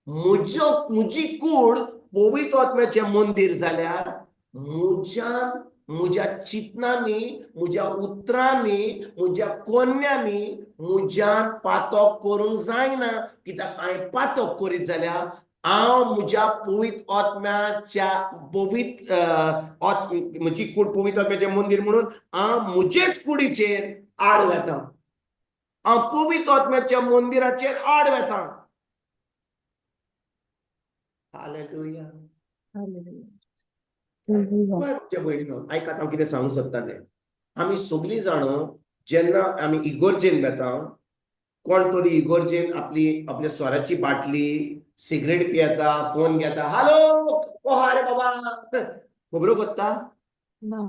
म्हजी कूड पवित्र आत्म्याचें मंदीर जाल्यार म्हज्यान, म्हज्या चिंतनांनी, म्हज्या उतरांनी, म्हज्या कोन्यांनी म्हज्यान पातक करूंक जायना, कित्याक हांवें पातक करीत जाल्यार हांव म्हज्या पवित्र आत्म्याच्या पवित्र म्हजी कूड पवित्र आत्म्याचें मंदीर म्हणून हांव म्हजेच कुडीचेर आड वेता, हांव पवित्र आत्म्याच्या मंदिराचेर आड वेता. हालेलुया. म्हज्या भयणीनो आयकात हांव कितें सांगूंक सोदता तें. आमी सगळीं जाणां जेन्ना आमी इगोर्जेन वेता, कोण तरी इगोर्जेन आपली आपल्या सोऱ्याची बाटली, सिगरेट पियेता, फोन घेता, हालो ओ अरे बाबा, खबरो कोत्ता ना,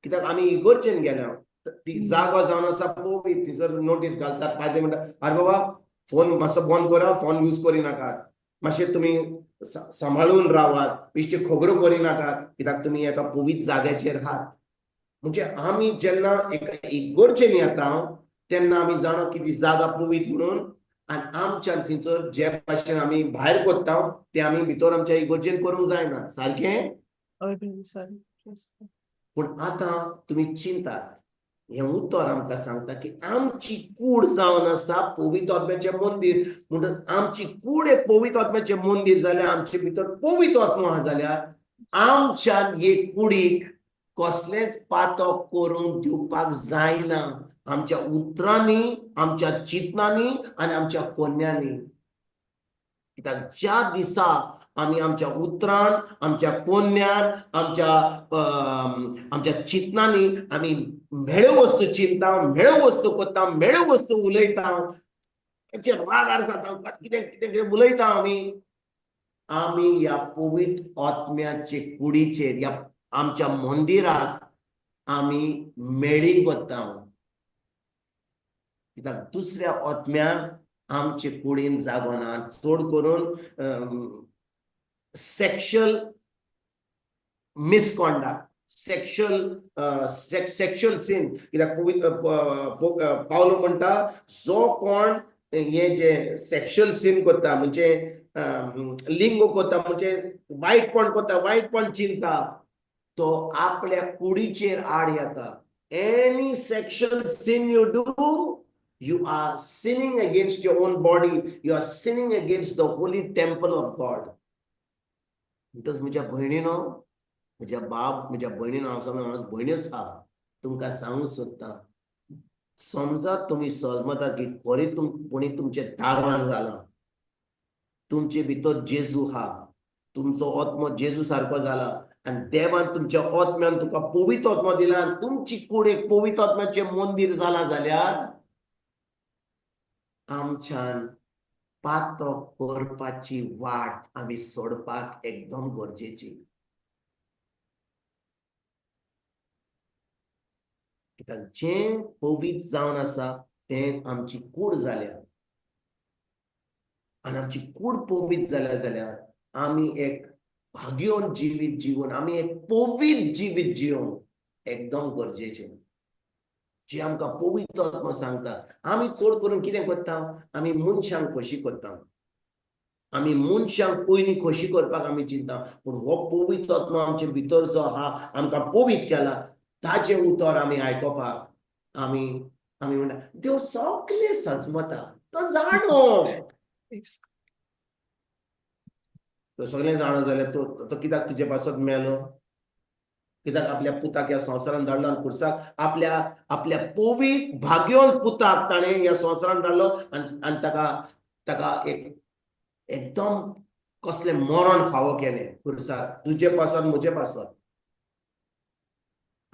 कित्याक आमी इगोर्जेन गेल्या, ती जागो जावन आसा पवित्र, थंयसर नोटीस घालतात, पाद्री म्हणटा अरे बाबा फोन मातसो बंद करा, फोन यूज करिनाकात. मातशें तुमी सांबाळून रावात, बेश्टी खबरो करिनाकात, कित्याक तुमी एका पवित्र जाग्याचेर आहात. म्हणजे आमी जेन्ना एका इगर्जेन येता तेन्ना आमी जाणा की ती जागा पवित्र म्हणून, आनी आमच्यान थंयसर जे भाशेन आमी भायर करता ते आमी भितर आमच्या इगर्जेन करूंक जायना, सारकें? पूण आतां तुमी चिंतात, हें उतर आमकां सांगता की आमची कूड जावन आसा पवित्र आत्म्याचें मंदीर. म्हणून आमची कूड एक पवित्र आत्म्याचें मंदीर जाल्यार, आमचे भितर पवित्र आत्मो आहा जाल्यार आमच्यान हे कुडीक कसलेंच पातक करूंक दिवपाक जायना, आमच्या उतरांनी, आमच्या चिंतनांनी आनी आमच्या कोन्यांनी. कित्याक ज्या दिसा आमी आमच्या उतरान, आमच्या कोन्यान, आमच्या आमच्या चिंतनांनी आमी म्हेळ्यो वस्तू चिंता, म्हेळ्यो वस्तू करता, म्हेळ्यो वस्तू उलयता, रागार जाता, कितें कितें कितें उलयता आमी, आमी ह्या पवित्र आत्म्याचे कुडीचेर, ह्या आमच्या मंदिराक आमी मेळी करता. कित्याक दुसऱ्या आत्म्याक आमचे कुडीन जागो ना. चड करून sexual misconduct, sexual sexual sin. कित्याक पवित्र पावलो म्हणटा जो कोण हे जे सेक्शुअल सीन करता, म्हणजे लिंग करता, म्हणजे वायटपण करता, वायटपण चिंता, तो आपल्या कुडीचेर आड येता. Any sexual sin you do, you are sinning against your own body, you are sinning against the holy temple of God. म्हणटच म्हज्या भयणीनो, म्हज्या बाब, म्हज्या भयणीनो, हांव समज हांव भयण्योच आहा, तुमकां सांगूंक सोदता, समजा तुमी समजता की खरें कोणी तुमचें तारवान जालां, तुमचे भितर जेजू आहा, तुमचो आत्मो जेजू सारको जाला आनी देवान तुमच्या आत्म्यान तुका पवित्र आत्मो दिला आनी तुमची कूड एक पवित्र आत्म्याचें मंदीर जालां जाल्यार आमच्यान पातक करपाची वाट आमी सोडपाक एकदम गरजेची. कित्याक जें पवित्र जावन आसा तें आमची कूड जाल्या, आनी आमची कूड पवित्र जाल्या जाल्यार आमी एक भाग्योन जिवीत जिवन, आमी एक पवित्र जिवीत जिवन एकदम गरजेचें. जे आमकां पवित्र आत्मो सांगता. आमी चड करून कितें करता, आमी मनशांक खोशी करता, आमी मनशांक पयलीं खोशी करपाक आमी चिंता. पूण हो पवित्र आत्मो आमचे भितर जो आहा, आमकां पवित्र केला, ताचें उतर आमी आयकोपाक आमी आमी म्हणटा देव सगळें सजमता, तो जाणो, तो सगळें जाणो जाल्यार तो तो कित्याक तुजे पासत मेलो, कित्याक आपल्या पुताक ह्या संवसारान धाडलो आनी खुर्साक आपल्या आपल्या पवित्र भाग्योन पुताक ताणें ह्या संवसारान धाडलो आनी आनी ताका ताका एक एकदम कसलें मरण फावो केलें खुर्सार, तुजे पासत म्हजे पासत.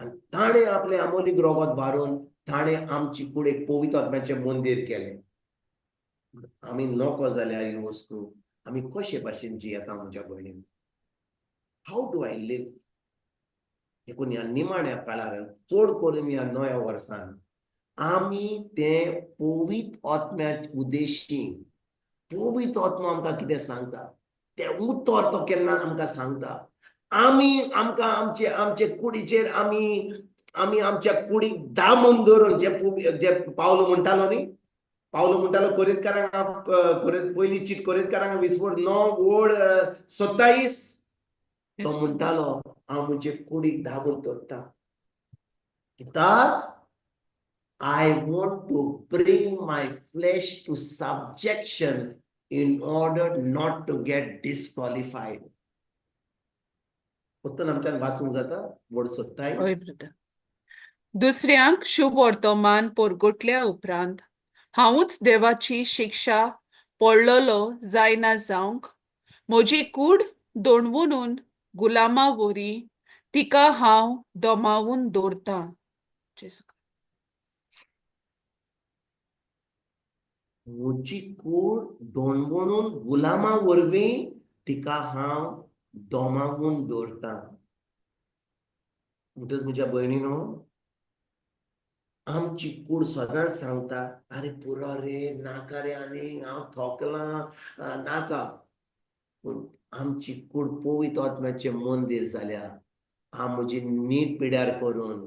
आनी ताणें आपलें अमोलीक रोगत भारून ताणें आमची कूड एक पवित्र आत्म्याचें मंदीर केलें. आमी नको जाल्यार ही वस्तू आमी कशे भाशेन जियेता म्हज्या भयणीन? How do I live? देखून ह्या निमाण्या काळार, चड करून ह्या नव्या वर्सान आमी तें पवित्र आत्म्या उद्देशी, पवित्र आत्मो आमकां कितें सांगता तें उतर तो केन्ना आमकां सांगता. आमी आमकां आमचे आमचे कुडीचेर आमी आमी आमच्या कुडीक दामून धरून, जे जे पावलो म्हणटालो न्ही, पावलो म्हणटालो कोरिंतकारांक, पयली चीट कोरिंतकारांक 20:9-27, तो म्हणटालो हांव म्हजे कुडीक दाबून दवरता, कित्याक I want to bring my flesh to subjection in order not to get disqualified. उत्तर आमच्यान वाचूंक जाता वड 27. दुसऱ्यांक शुभ वर्तमान पोरगोटल्या उपरांत हांवूच देवाची शिक्षा पडलेलो जायना जावंक म्हजी कूड दोणवून गुलामा वरी तिका हांव दमावून दवरतां. म्हजी कूड दोणवणून गुलामा वरवीं तिका हांव दमावून दवरतां. म्हणटच म्हज्या भयणीनो, आमची कूड सदांच सांगता, आरे पुरो रे, नाका रे, आनी हांव थकलां, नाका. पूण आमची कूड पवित्र आत्म्याचें मंदीर जाल्या हांव म्हजी नीट पिड्यार करून,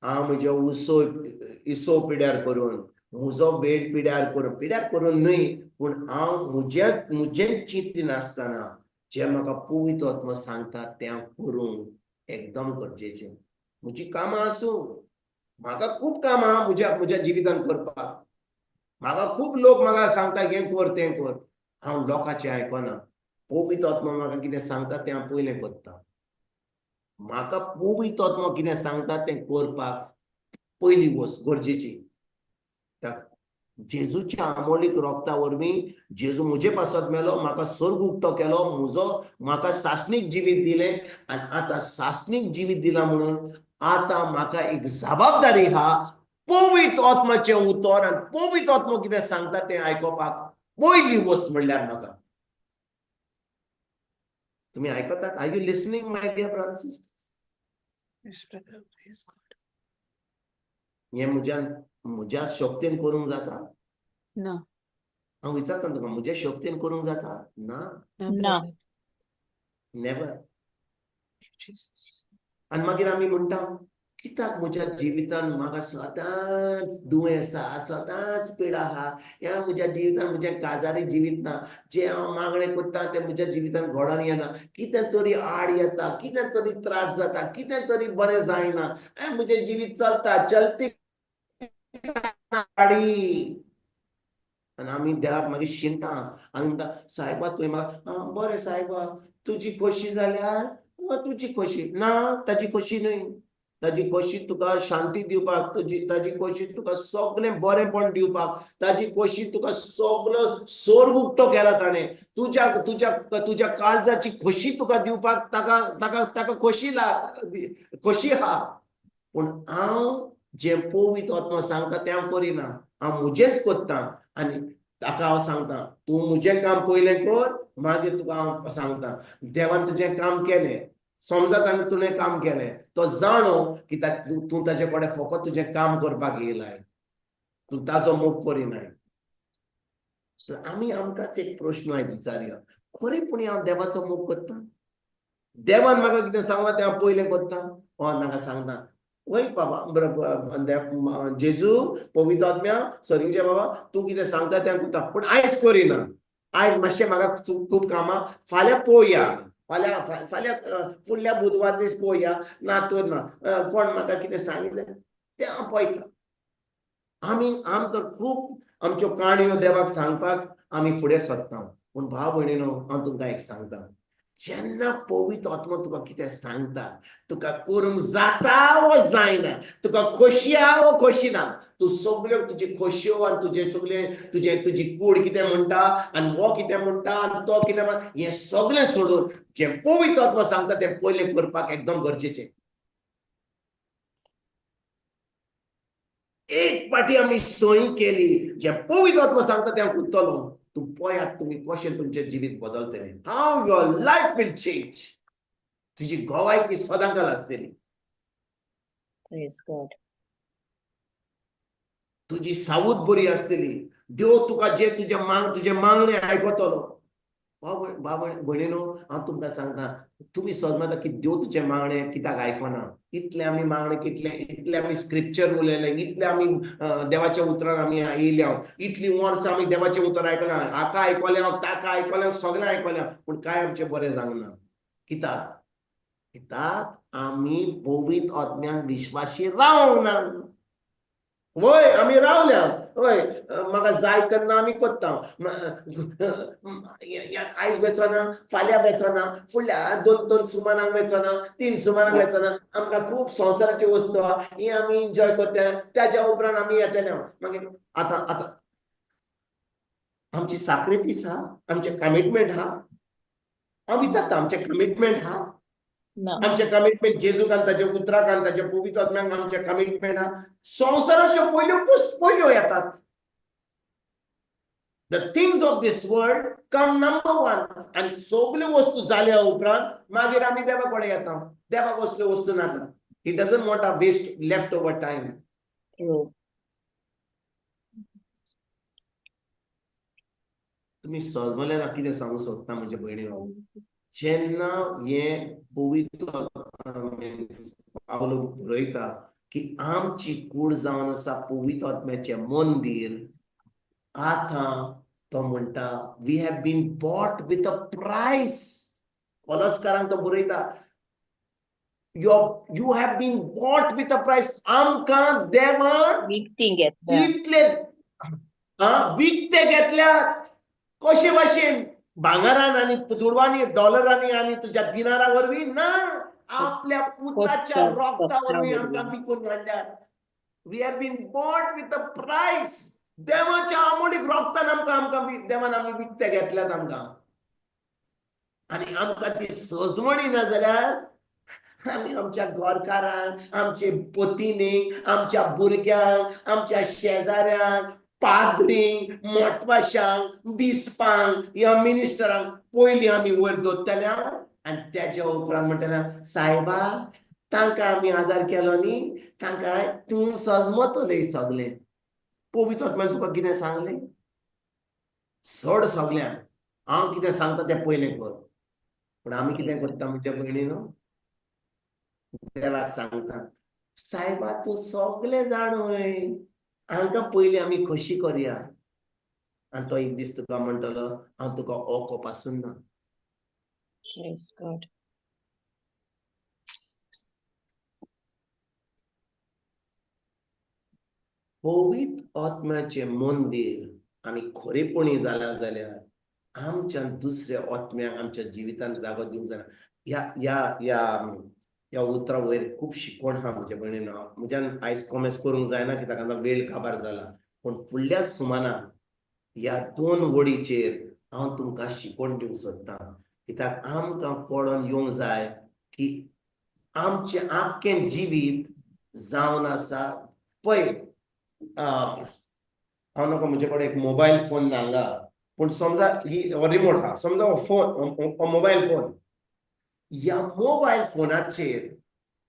हांव म्हज्या उसो इसो पिड्यार करून, म्हजो वेळ पिड्यार करून, पिड्यार करून न्हय, पूण हांव म्हज्या म्हजें चिंतिनासतना जें म्हाका पवित्र आत्मो सांगता तें हांव करूंक एकदम गरजेचें. म्हजी कामां आसूं, म्हाका खूब कामां आहा म्हज्या म्हज्या जिवितान करपाक, म्हाका खूब लोक म्हाका सांगता हें कर तें कर, हांव लोकांचें आयकना. पवित्र आत्मो म्हाका कितें सांगता तें हांव पयलें करता. म्हाका पवित्र आत्मो कितें सांगता तें करपाक पयली वस्त गरजेची. जेजूच्या आमोलीक रोगता वरवीं जेजू म्हजे पासत मेलो, म्हाका स्वर्ग उक्तो केलो, म्हजो म्हाका सासणीक जिवीत दिलें आनी आतां सासणीक जिवीत दिलां म्हणून आतां म्हाका एक जबाबदारी आहा पवित्र आत्माचें उतर आनी पवित्र आत्मो कितें सांगता तें आयकोपाक पयली वस्त म्हणल्यार म्हाका. तुमी आयकतात? Are you listening my dear brothers? Yes, brother. Praise God. हें म्हज्यान म्हज्या शक्तीन करूंक जाता? ना. हांव विचारता तुका, म्हज्या शक्तीन करूंक जाता? ना, ना, ना. brother. Never. Jesus. आनी मागीर आमी म्हणटा कित्याक म्हज्या जिवितान म्हाका सदांच दुयेंस आसा, सदांच पिडा आहा, ह्या म्हज्या जिवितान म्हजें काजारी जिवीत ना, जें हांव मागणें करता तें म्हज्या जिवितान घडोन येना, कितें तरी आड येता, कितें तरी त्रास जाता, कितें तरी बरें जायना, म्हजें जिवीत चलता चलती गाडी. आनी आमी देवाक मागीर शिणटा, आमी म्हणटा सायबा तुवें म्हाका बरें सायबा तुजी खोशी जाल्यार तुजी खोशी ना, ताजी खोशी न्हय, ताजी खोशी तुका शांती दिवपाक, तुजी ताजी खोशी तुका सगळें बरेंपण दिवपाक, ताजी खोशी तुका सगलो सोर्ग उक्तो केला ताणें, तुज्या तुज्या तुज्या काळजाची खोशी तुका दिवपाक ताका ताका ताका खोशी ला खोशी आहा. पूण हांव जें पवित्र आत्मा सांगता तें हांव करिना, हांव म्हजेंच करता आनी ताका हांव सांगता तूं म्हजें काम पयलें कर, मागीर तुका हांव सांगता. देवान तुजें काम केलें, समजा ताणें तुवें काम केलें, तो जाणो की तूं ताजे कडेन फकत तुजें काम करपाक येयलाय, तूं ताजो मोग करिनाय. आमी आमकांच एक प्रश्न आयज विचारया, खरेपणी हांव देवाचो मोग करता? देवान म्हाका कितें सांगलां तें हांव पयलें करता? हो म्हाका सांगता वय बाबा बरें जेजू पवित्र आत्म्या सरीचे बाबा तूं कितें सांगता तें करता, पूण आयज करिना, आयज मातशें म्हाका खूब कामां, फाल्यां पळोवया, फाल्यां फाल्यां फुडल्या बुधवार दीस पळोवया, ना तर ना कोण म्हाका कितें सांगिल्लें तें हांव पळयता. आमी आमकां खूब आमच्यो काणयो देवाक सांगपाक आमी फुडें सरता, पूण भाव भयणीनो हांव तुमकां एक सांगता, जेन्ना पवित्र आत्मो तुका कितें सांगता, तुका करूंक जाता वो जायना, तुका खोशी आहा वो खोशी ना, तूं सगल्यो तुजी खोशयो आनी तुजे सगळे तुजे तुजी कूड कितें म्हणटा आनी हो कितें म्हणटा आनी तो कितें म्हणटा, हें सगळें सोडून जें पवित्र आत्मो सांगता तें पयलें करपाक एकदम गरजेचें. एक पाटी आमी सही केली, जें पवित्र आत्मो सांगता तें हांव करतलो, तूं पळयात तुमी कशें तुमचें जिवीत बदलतलें, how your life will change, तुजी गोवायकी सदांकाल आसतली. Praise God. तुजी सावूद बरी आसतली, देव तुका जे तुजें मांग तुजें मागणें आयकतलो. भाव भाव भयणीनो हांव तुमकां सांगता, तुमी समजता की देव तुजें मागणें कित्याक आयकना, इतलें आमी मागणें कितलें, इतलें आमी स्क्रिप्चर उलयलें, इतलें आमी देवाच्या उतरान आमी येयल्या, इतलीं वर्सां आमी देवाचें उतर आयकलां, हाका आयकलें हांव, ताका आयकलें हांव, सगळें आयकलें, पूण कांय आमचें बरें जावंक ना. कित्याक? कित्याक आमी पवित्र आत्म्यांक विश्वासी रावंक ना. वय आमी रावल्या, वय म्हाका जाय तेन्ना आमी करता, आयज वेचना, फाल्यां वेचना, फुडल्या दोन दोन सुमानांक वेचना, तीन सुमानांक वेचना, आमकां खूब संवसाराची वस्तू आहा, ही आमी एन्जॉय करता, त्याच्या उपरांत आमी येतले. मागीर आतां आतां आमची साक्रिफीस आहा, आमचें कमिटमेंट आहा, हांव विचारता आमचें कमिटमेंट आहा, आमचें कमिटमेंट जेजूक आनी ताच्या उतराक आनी ताच्या पवित्र आत्म्याक आमचें कमिटमेंट आहा. संवसाराच्यो पयल्यो पयल्यो येतात. The things of this world come number one, आनी सगल्यो वस्तू जाल्या उपरांत मागीर आमी देवा कडेन येता. देवाक असल्यो वस्तू नाका. He doesn't want a waste left over time. तुमी सजमल्यार कितें सांगूंक सोदता म्हज्या भयणीनो, जेन्ना हें पवित्र पावलो बरयता की आमची कूड जावन आसा पवित्र आत्म्याचें मंदीर, आतां तो म्हणटा we have been bought with a price. कोलस्कारांक तो बरयता, you have been bought with a price. आमकां देवान विकती घेतल्या, इतले विकते घेतल्यात. कशे भाशेन? भांगरान आनी दुडवांनी, डॉलरांनी आनी तुज्या दिनारा वरवीं ना, आपल्या पुताच्या रोगता वरवीं आमकां विकून घातल्यात. We have been bought with a price. देवाच्या आमोडीक रोगतान आमकां आमकां देवान आमी विकते घेतल्यात आमकां. आनी आमकां ती सजमणी ना जाल्यार आमी आमच्या घरकारांक, आमचे पतीनीक, आमच्या भुरग्यांक, आमच्या शेजाऱ्यांक, पाद्रींक, मोटवाशांक, बिस्पांक ह्या मिनिस्टरांक पयलीं आमी वयर दवरतले आनी तेज्या उपरांत म्हणटले सायबा तांकां आमी आदार केलो न्ही, तांकां तूं सजमतले सगळें. पवित्र आत्म्यान तुका कितें सांगलें? सोड सगल्यांक, हांव कितें सांगता तें पयलें कर. पूण आमी कितें करता म्हज्या भयणीनो? देवाक सांगता सायबा तूं सगळें जाण वय, हांकां पयलीं आमी खोशी करया. आनी तो एक दीस तुका म्हणटलो हांव तुका ओको पासून ना. Praise God. पवित्र आत्म्याचें मंदीर आमी खरेपणी जाल्या जाल्यार आमच्या दुसऱ्या आत्म्याक आमच्या जिवितान जागो दिवंक जायना. ह्या ह्या ह्या ह्या उतरा वयर खूब शिकवण आहा म्हज्या भयणीनो. म्हज्यान आयज कॉमेस करूंक जायना कित्याक आतां वेळ काबार जाला, पूण फुडल्या सुमानाक ह्या दोन वडीचेर हांव तुमकां शिकवण दिवंक सोदतां. कित्याक आमकां पडोन येवंक जाय की आमचें आख्खें जिवीत जावन आसा. पळय हांव नाका म्हजे कडेन एक मोबायल फोन ना हांगा, पूण समजा ही रिमोट आहा, समजा हो फोन, हो मोबायल फोन, ह्या मोबायल फोनाचेर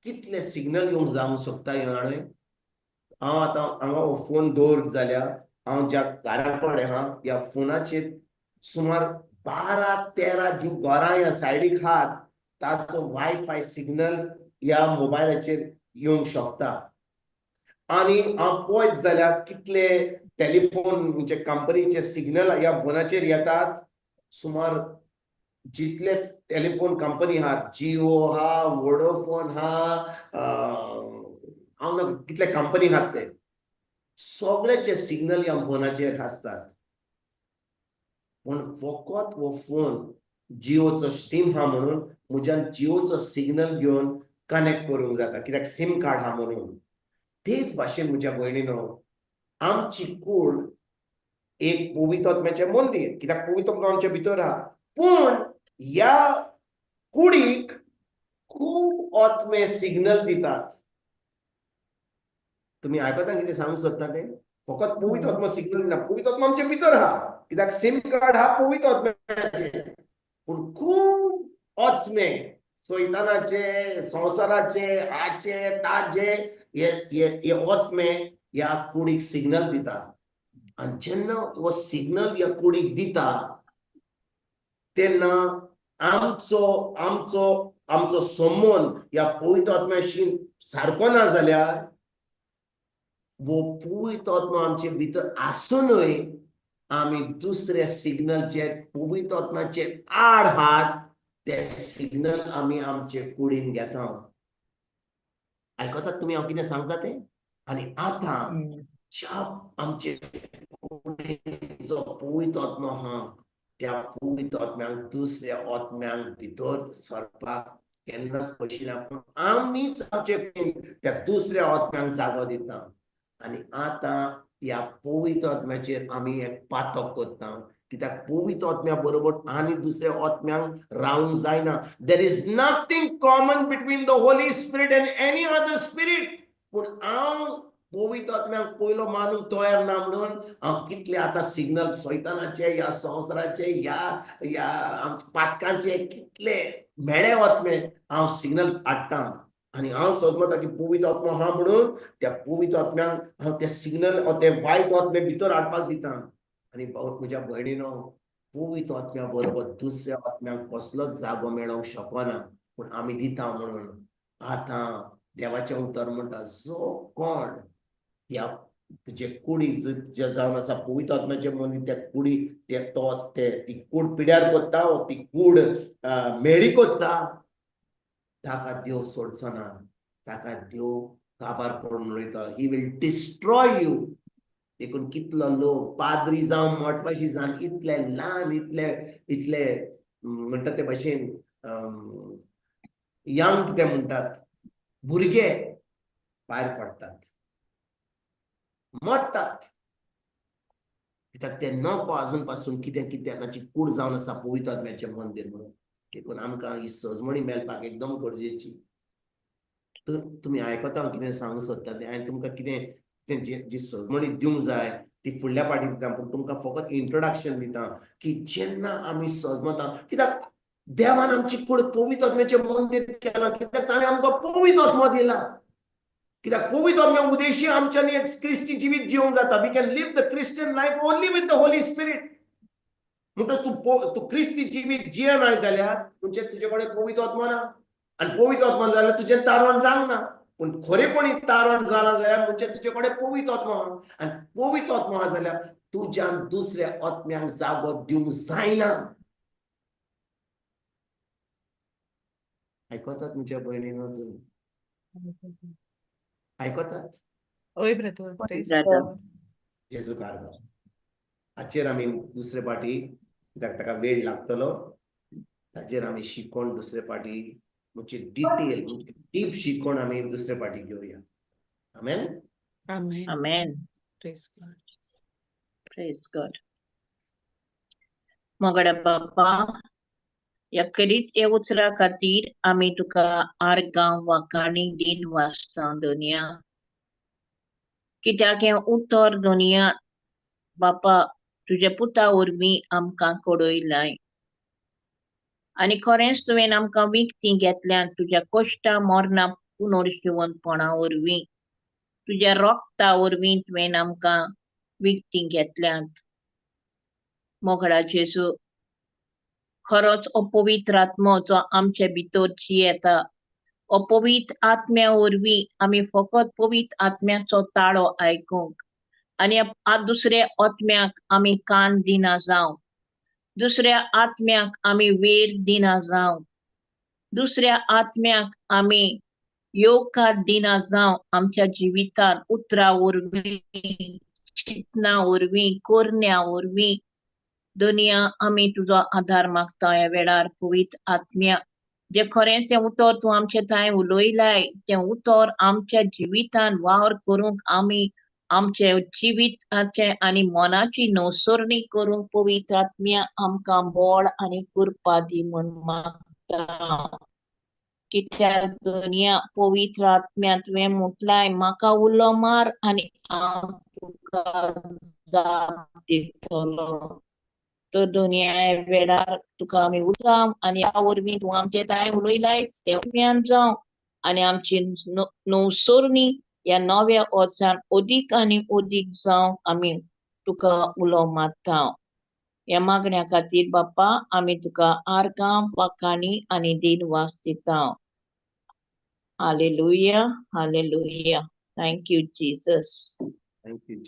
कितले सिग्नल येवंक जावंक शकता हें जाणय. हांव आतां हांगा हो फोन दवर जाल्यार हांव ज्या घरा कडेन आहा ह्या फोनाचेर सुमार 12-13 जीं घरां ह्या सायडीक आहात ताचो वायफाय सिग्नल ह्या मोबायलाचेर येवंक शकता. आनी हांव पळयत जाल्यार कितले टेलिफोन म्हणजे कंपनीचे सिग्नल ह्या फोनाचेर येतात. सुमार जितले टेलिफोन कंपनी आहात, जिओ आहा, वोडोफोन आहा, हांव ना कितले कंपनी आहात ते सगळ्याचे सिग्नल ह्या फोनाचेर आसतात. पूण फकत हो फोन जिओचो सीम आहा म्हणून म्हज्यान जिओचो सिग्नल घेवन कनेक्ट करूंक जाता, कित्याक सीम कार्ड आहा म्हणून. तेच भाशेन म्हज्या भयणीनो, आमची कूड एक पवित्र आत्म्याचें मंदीर, कित्याक पवित्र आत्मो आमच्या भितर आहा. पूण ह्या कुडीक खूब आत्मे सिग्नल दितात. तुमी आयकता कितें सांगूंक सोदता तें? फकत पवित्र आत्मो सिग्नल दिना, पवित्र आत्मो आमच्या भितर आहा, कित्याक सीम कार्ड आहा पवित्र आत्म्याचें. पूण खूब आत्मे सैतानाचे, संवसाराचे, आचे ताजे हे हे आत्मे ह्या कुडीक सिग्नल दिता. आनी जेन्ना हो सिग्नल ह्या कुडीक दिता तेन्ना आमचो आमचो आमचो संबंद ह्या पवित्र आत्म्याशी सारको ना जाल्यार वो पवित्र आत्मो आमचे भितर आसुनूय आमी दुसऱ्या सिग्नलचेर पवित्र आत्म्याचेर आड हात ते सिग्नल आमी आमचे कुडीन घेता. आयकतात तुमी हांव कितें सांगता तें? आनी आतां ज्या आमचे कुडीन जो पवित्र आत्मो आहा त्या पवित्र आत्म्यांक दुसऱ्या आत्म्यांक भितर सरपाक केन्नाच खोशी ना, पूण आमीच आमचे कुडीन त्या दुसऱ्या आत्म्यांक जागो दिता. आनी आतां ह्या पवित्र आत्म्याचेर आमी एक पातक करता, कित्याक पवित्र आत्म्या बरोबर आनी दुसऱ्या आत्म्यांक रावंक जायना. There is nothing common between the Holy Spirit and any other spirit. पूण हांव पवित्र आत्म्याक पयलो मानूंक तयार ना म्हणून हांव कितले आतां सिग्नल सैतानाचे, ह्या संवसाराचे, ह्या ह्या आमच्या पातकांचे कितले मेळे आत्मे हांव सिग्नल हाडटा. आनी हांव समजता की पवित्र आत्मो आहा म्हणून त्या पवित्र आत्म्यांक हांव ते सिग्नल ते वायट आत्मे भितर हाडपाक दिता. आनी म्हज्या भयणीनो, पवित्र आत्म्या बरोबर दुसऱ्या आत्म्यांक कसलोच जागो मेळोंक शकना, पूण आमी दिता म्हणून. आतां देवाचें उतर म्हणटा, जो कोण ह्या तुजे कुडी जे जावन आसा पवित्र आत्म्याचें मनीस, त्या कुडी ते तो ते ती कूड पिड्यार कोत्ता वो ती कूड मेळी कोत्ता, ताका देव सोडचो ना, ताका देव काबार करून उडयता. He will destroy you. देखून कितलो लोक पाद्री जावं मठवाशी जावन इतले ल्हान, इतले इतले म्हणटात ते भशेन यंग, कितें म्हणटात, भुरगे भायर पडटात, मरतात. कित्याक ते नको अजून पासून कितें कितें ताची कूड जावन आसा पवित्र आत्म्याचें मंदीर म्हणून. देखून आमकां ही सजमणी मेळपाक एकदम गरजेची. तुमी आयकता हांव कितें सांगूंक सोदता तें? हांवें तुमकां कितें तें जी सजमणी दिवंक जाय ती फुडल्या पाटी दिता, पूण तुमकां फकत इंट्रोडक्शन दिता की जेन्ना आमी सजमता, कित्याक देवान आमची कूड पवित्र आत्म्याचें मंदीर केलां, कित्याक ताणें आमकां पवित्र आत्मो दिला. कित्याक पवित्र आत्म्या उद्देशी आमच्यांनी एक क्रिस्ती जिवीत जिवंक जाता. We can live the Christian life only with the Holy Spirit. म्हणटच तूं क्रिस्ती जिवीत जियेनाय जाल्यार म्हणजे तुजे कडेन पवित्र आत्मो ना, आनी पवित्र आत्मो जाल्यार तुजें तारण जावंक ना. पूण खरेपणी तारण जालां जाल्यार म्हणजे तुजे कडेन पवित्र आत्मो आहा, आनी पवित्र आत्मो आहा जाल्यार तुज्यान दुसऱ्या आत्म्यांक जागो दिवंक जायना. आयकतात तुमच्या भयणीन अजून? आयकतात? हय ब्रदर, प्रेज ब्रदर. गॉड. जेजू कारभार हाचेर आमी दुसरे पाटी, कित्याक ताका वेळ लागतलो, ताचेर आमी शिकोवन दुसरे पाटी म्हणजे डिटेल, म्हणजे डीप शिकोवन आमी दुसरे पाटी घेवया. आमेन. आमेन. आमेन. Praise God. Praise God. मोगड्या बाप्पा, ह्या खेरीत ह्या उतरा खातीर आमी तुका आर्गां वाखाणी दिन वाचता दुनिया. कित्याक हें उतर दुनिया बापा तुज्या पुता वरवीं आमकां कडयलाय, आनी खरेंच तुवें आमकां विकतीं घेतल्यान तुज्या कश्टां मरणां पुनर्जिवंतपणा वरवीं, तुज्या रोगता वरवीं तुवें आमकां विकतीं घेतल्यांत. मोगडा जेजू, खरोच अपवित्र आत्मो जो आमचे भितर जियेता, अपवित्र आत्म्या वरवीं आमी फकत पवित्र आत्म्याचो ताळो आयकूंक आनी दुसऱ्या आत्म्याक आमी कान दिना जावं, दुसऱ्या आत्म्याक आमी वेर दिना जावं, दुसऱ्या आत्म्याक आमी येवकार दिना जावं आमच्या जिवितांत उतरां वरवीं, चिंतना वरवीं, करण्या वरवीं. दुनिया आमी तुजो आदार मागता ह्या वेळार पवित्र आत्म्या, जे खरेंच हें उतर तूं आमचे थंय उलयलाय तें उतर आमच्या जिवितान वावर करूंक, आमी आमचे जिविताचें आनी मनाची नवसरणी करूंक पवित्र आत्म्या आमकां बळ आनी कृपा दी म्हूण मागता. कित्याक दुनिया पवित्र आत्म्या तुवें म्हटलाय म्हाका उलो मार आनी हांव तुका जाप दितलो. तर दुनिया वेळार तुका आमी उतरां आनी ह्या वरवीं तूं आमचे थंय उलयलाय तें ज्ञान जावं आनी आमची नवसरणी ह्या नव्या वर्सान अदीक आनी अदीक जावंक आमी तुका उलो मारता. ह्या मागण्या खातीर बाप्पा आमी तुका आर्गां वाखाणी आनी दिनवास दिता. Hallelujah, hallelujah. Thank you Jesus. Thank you.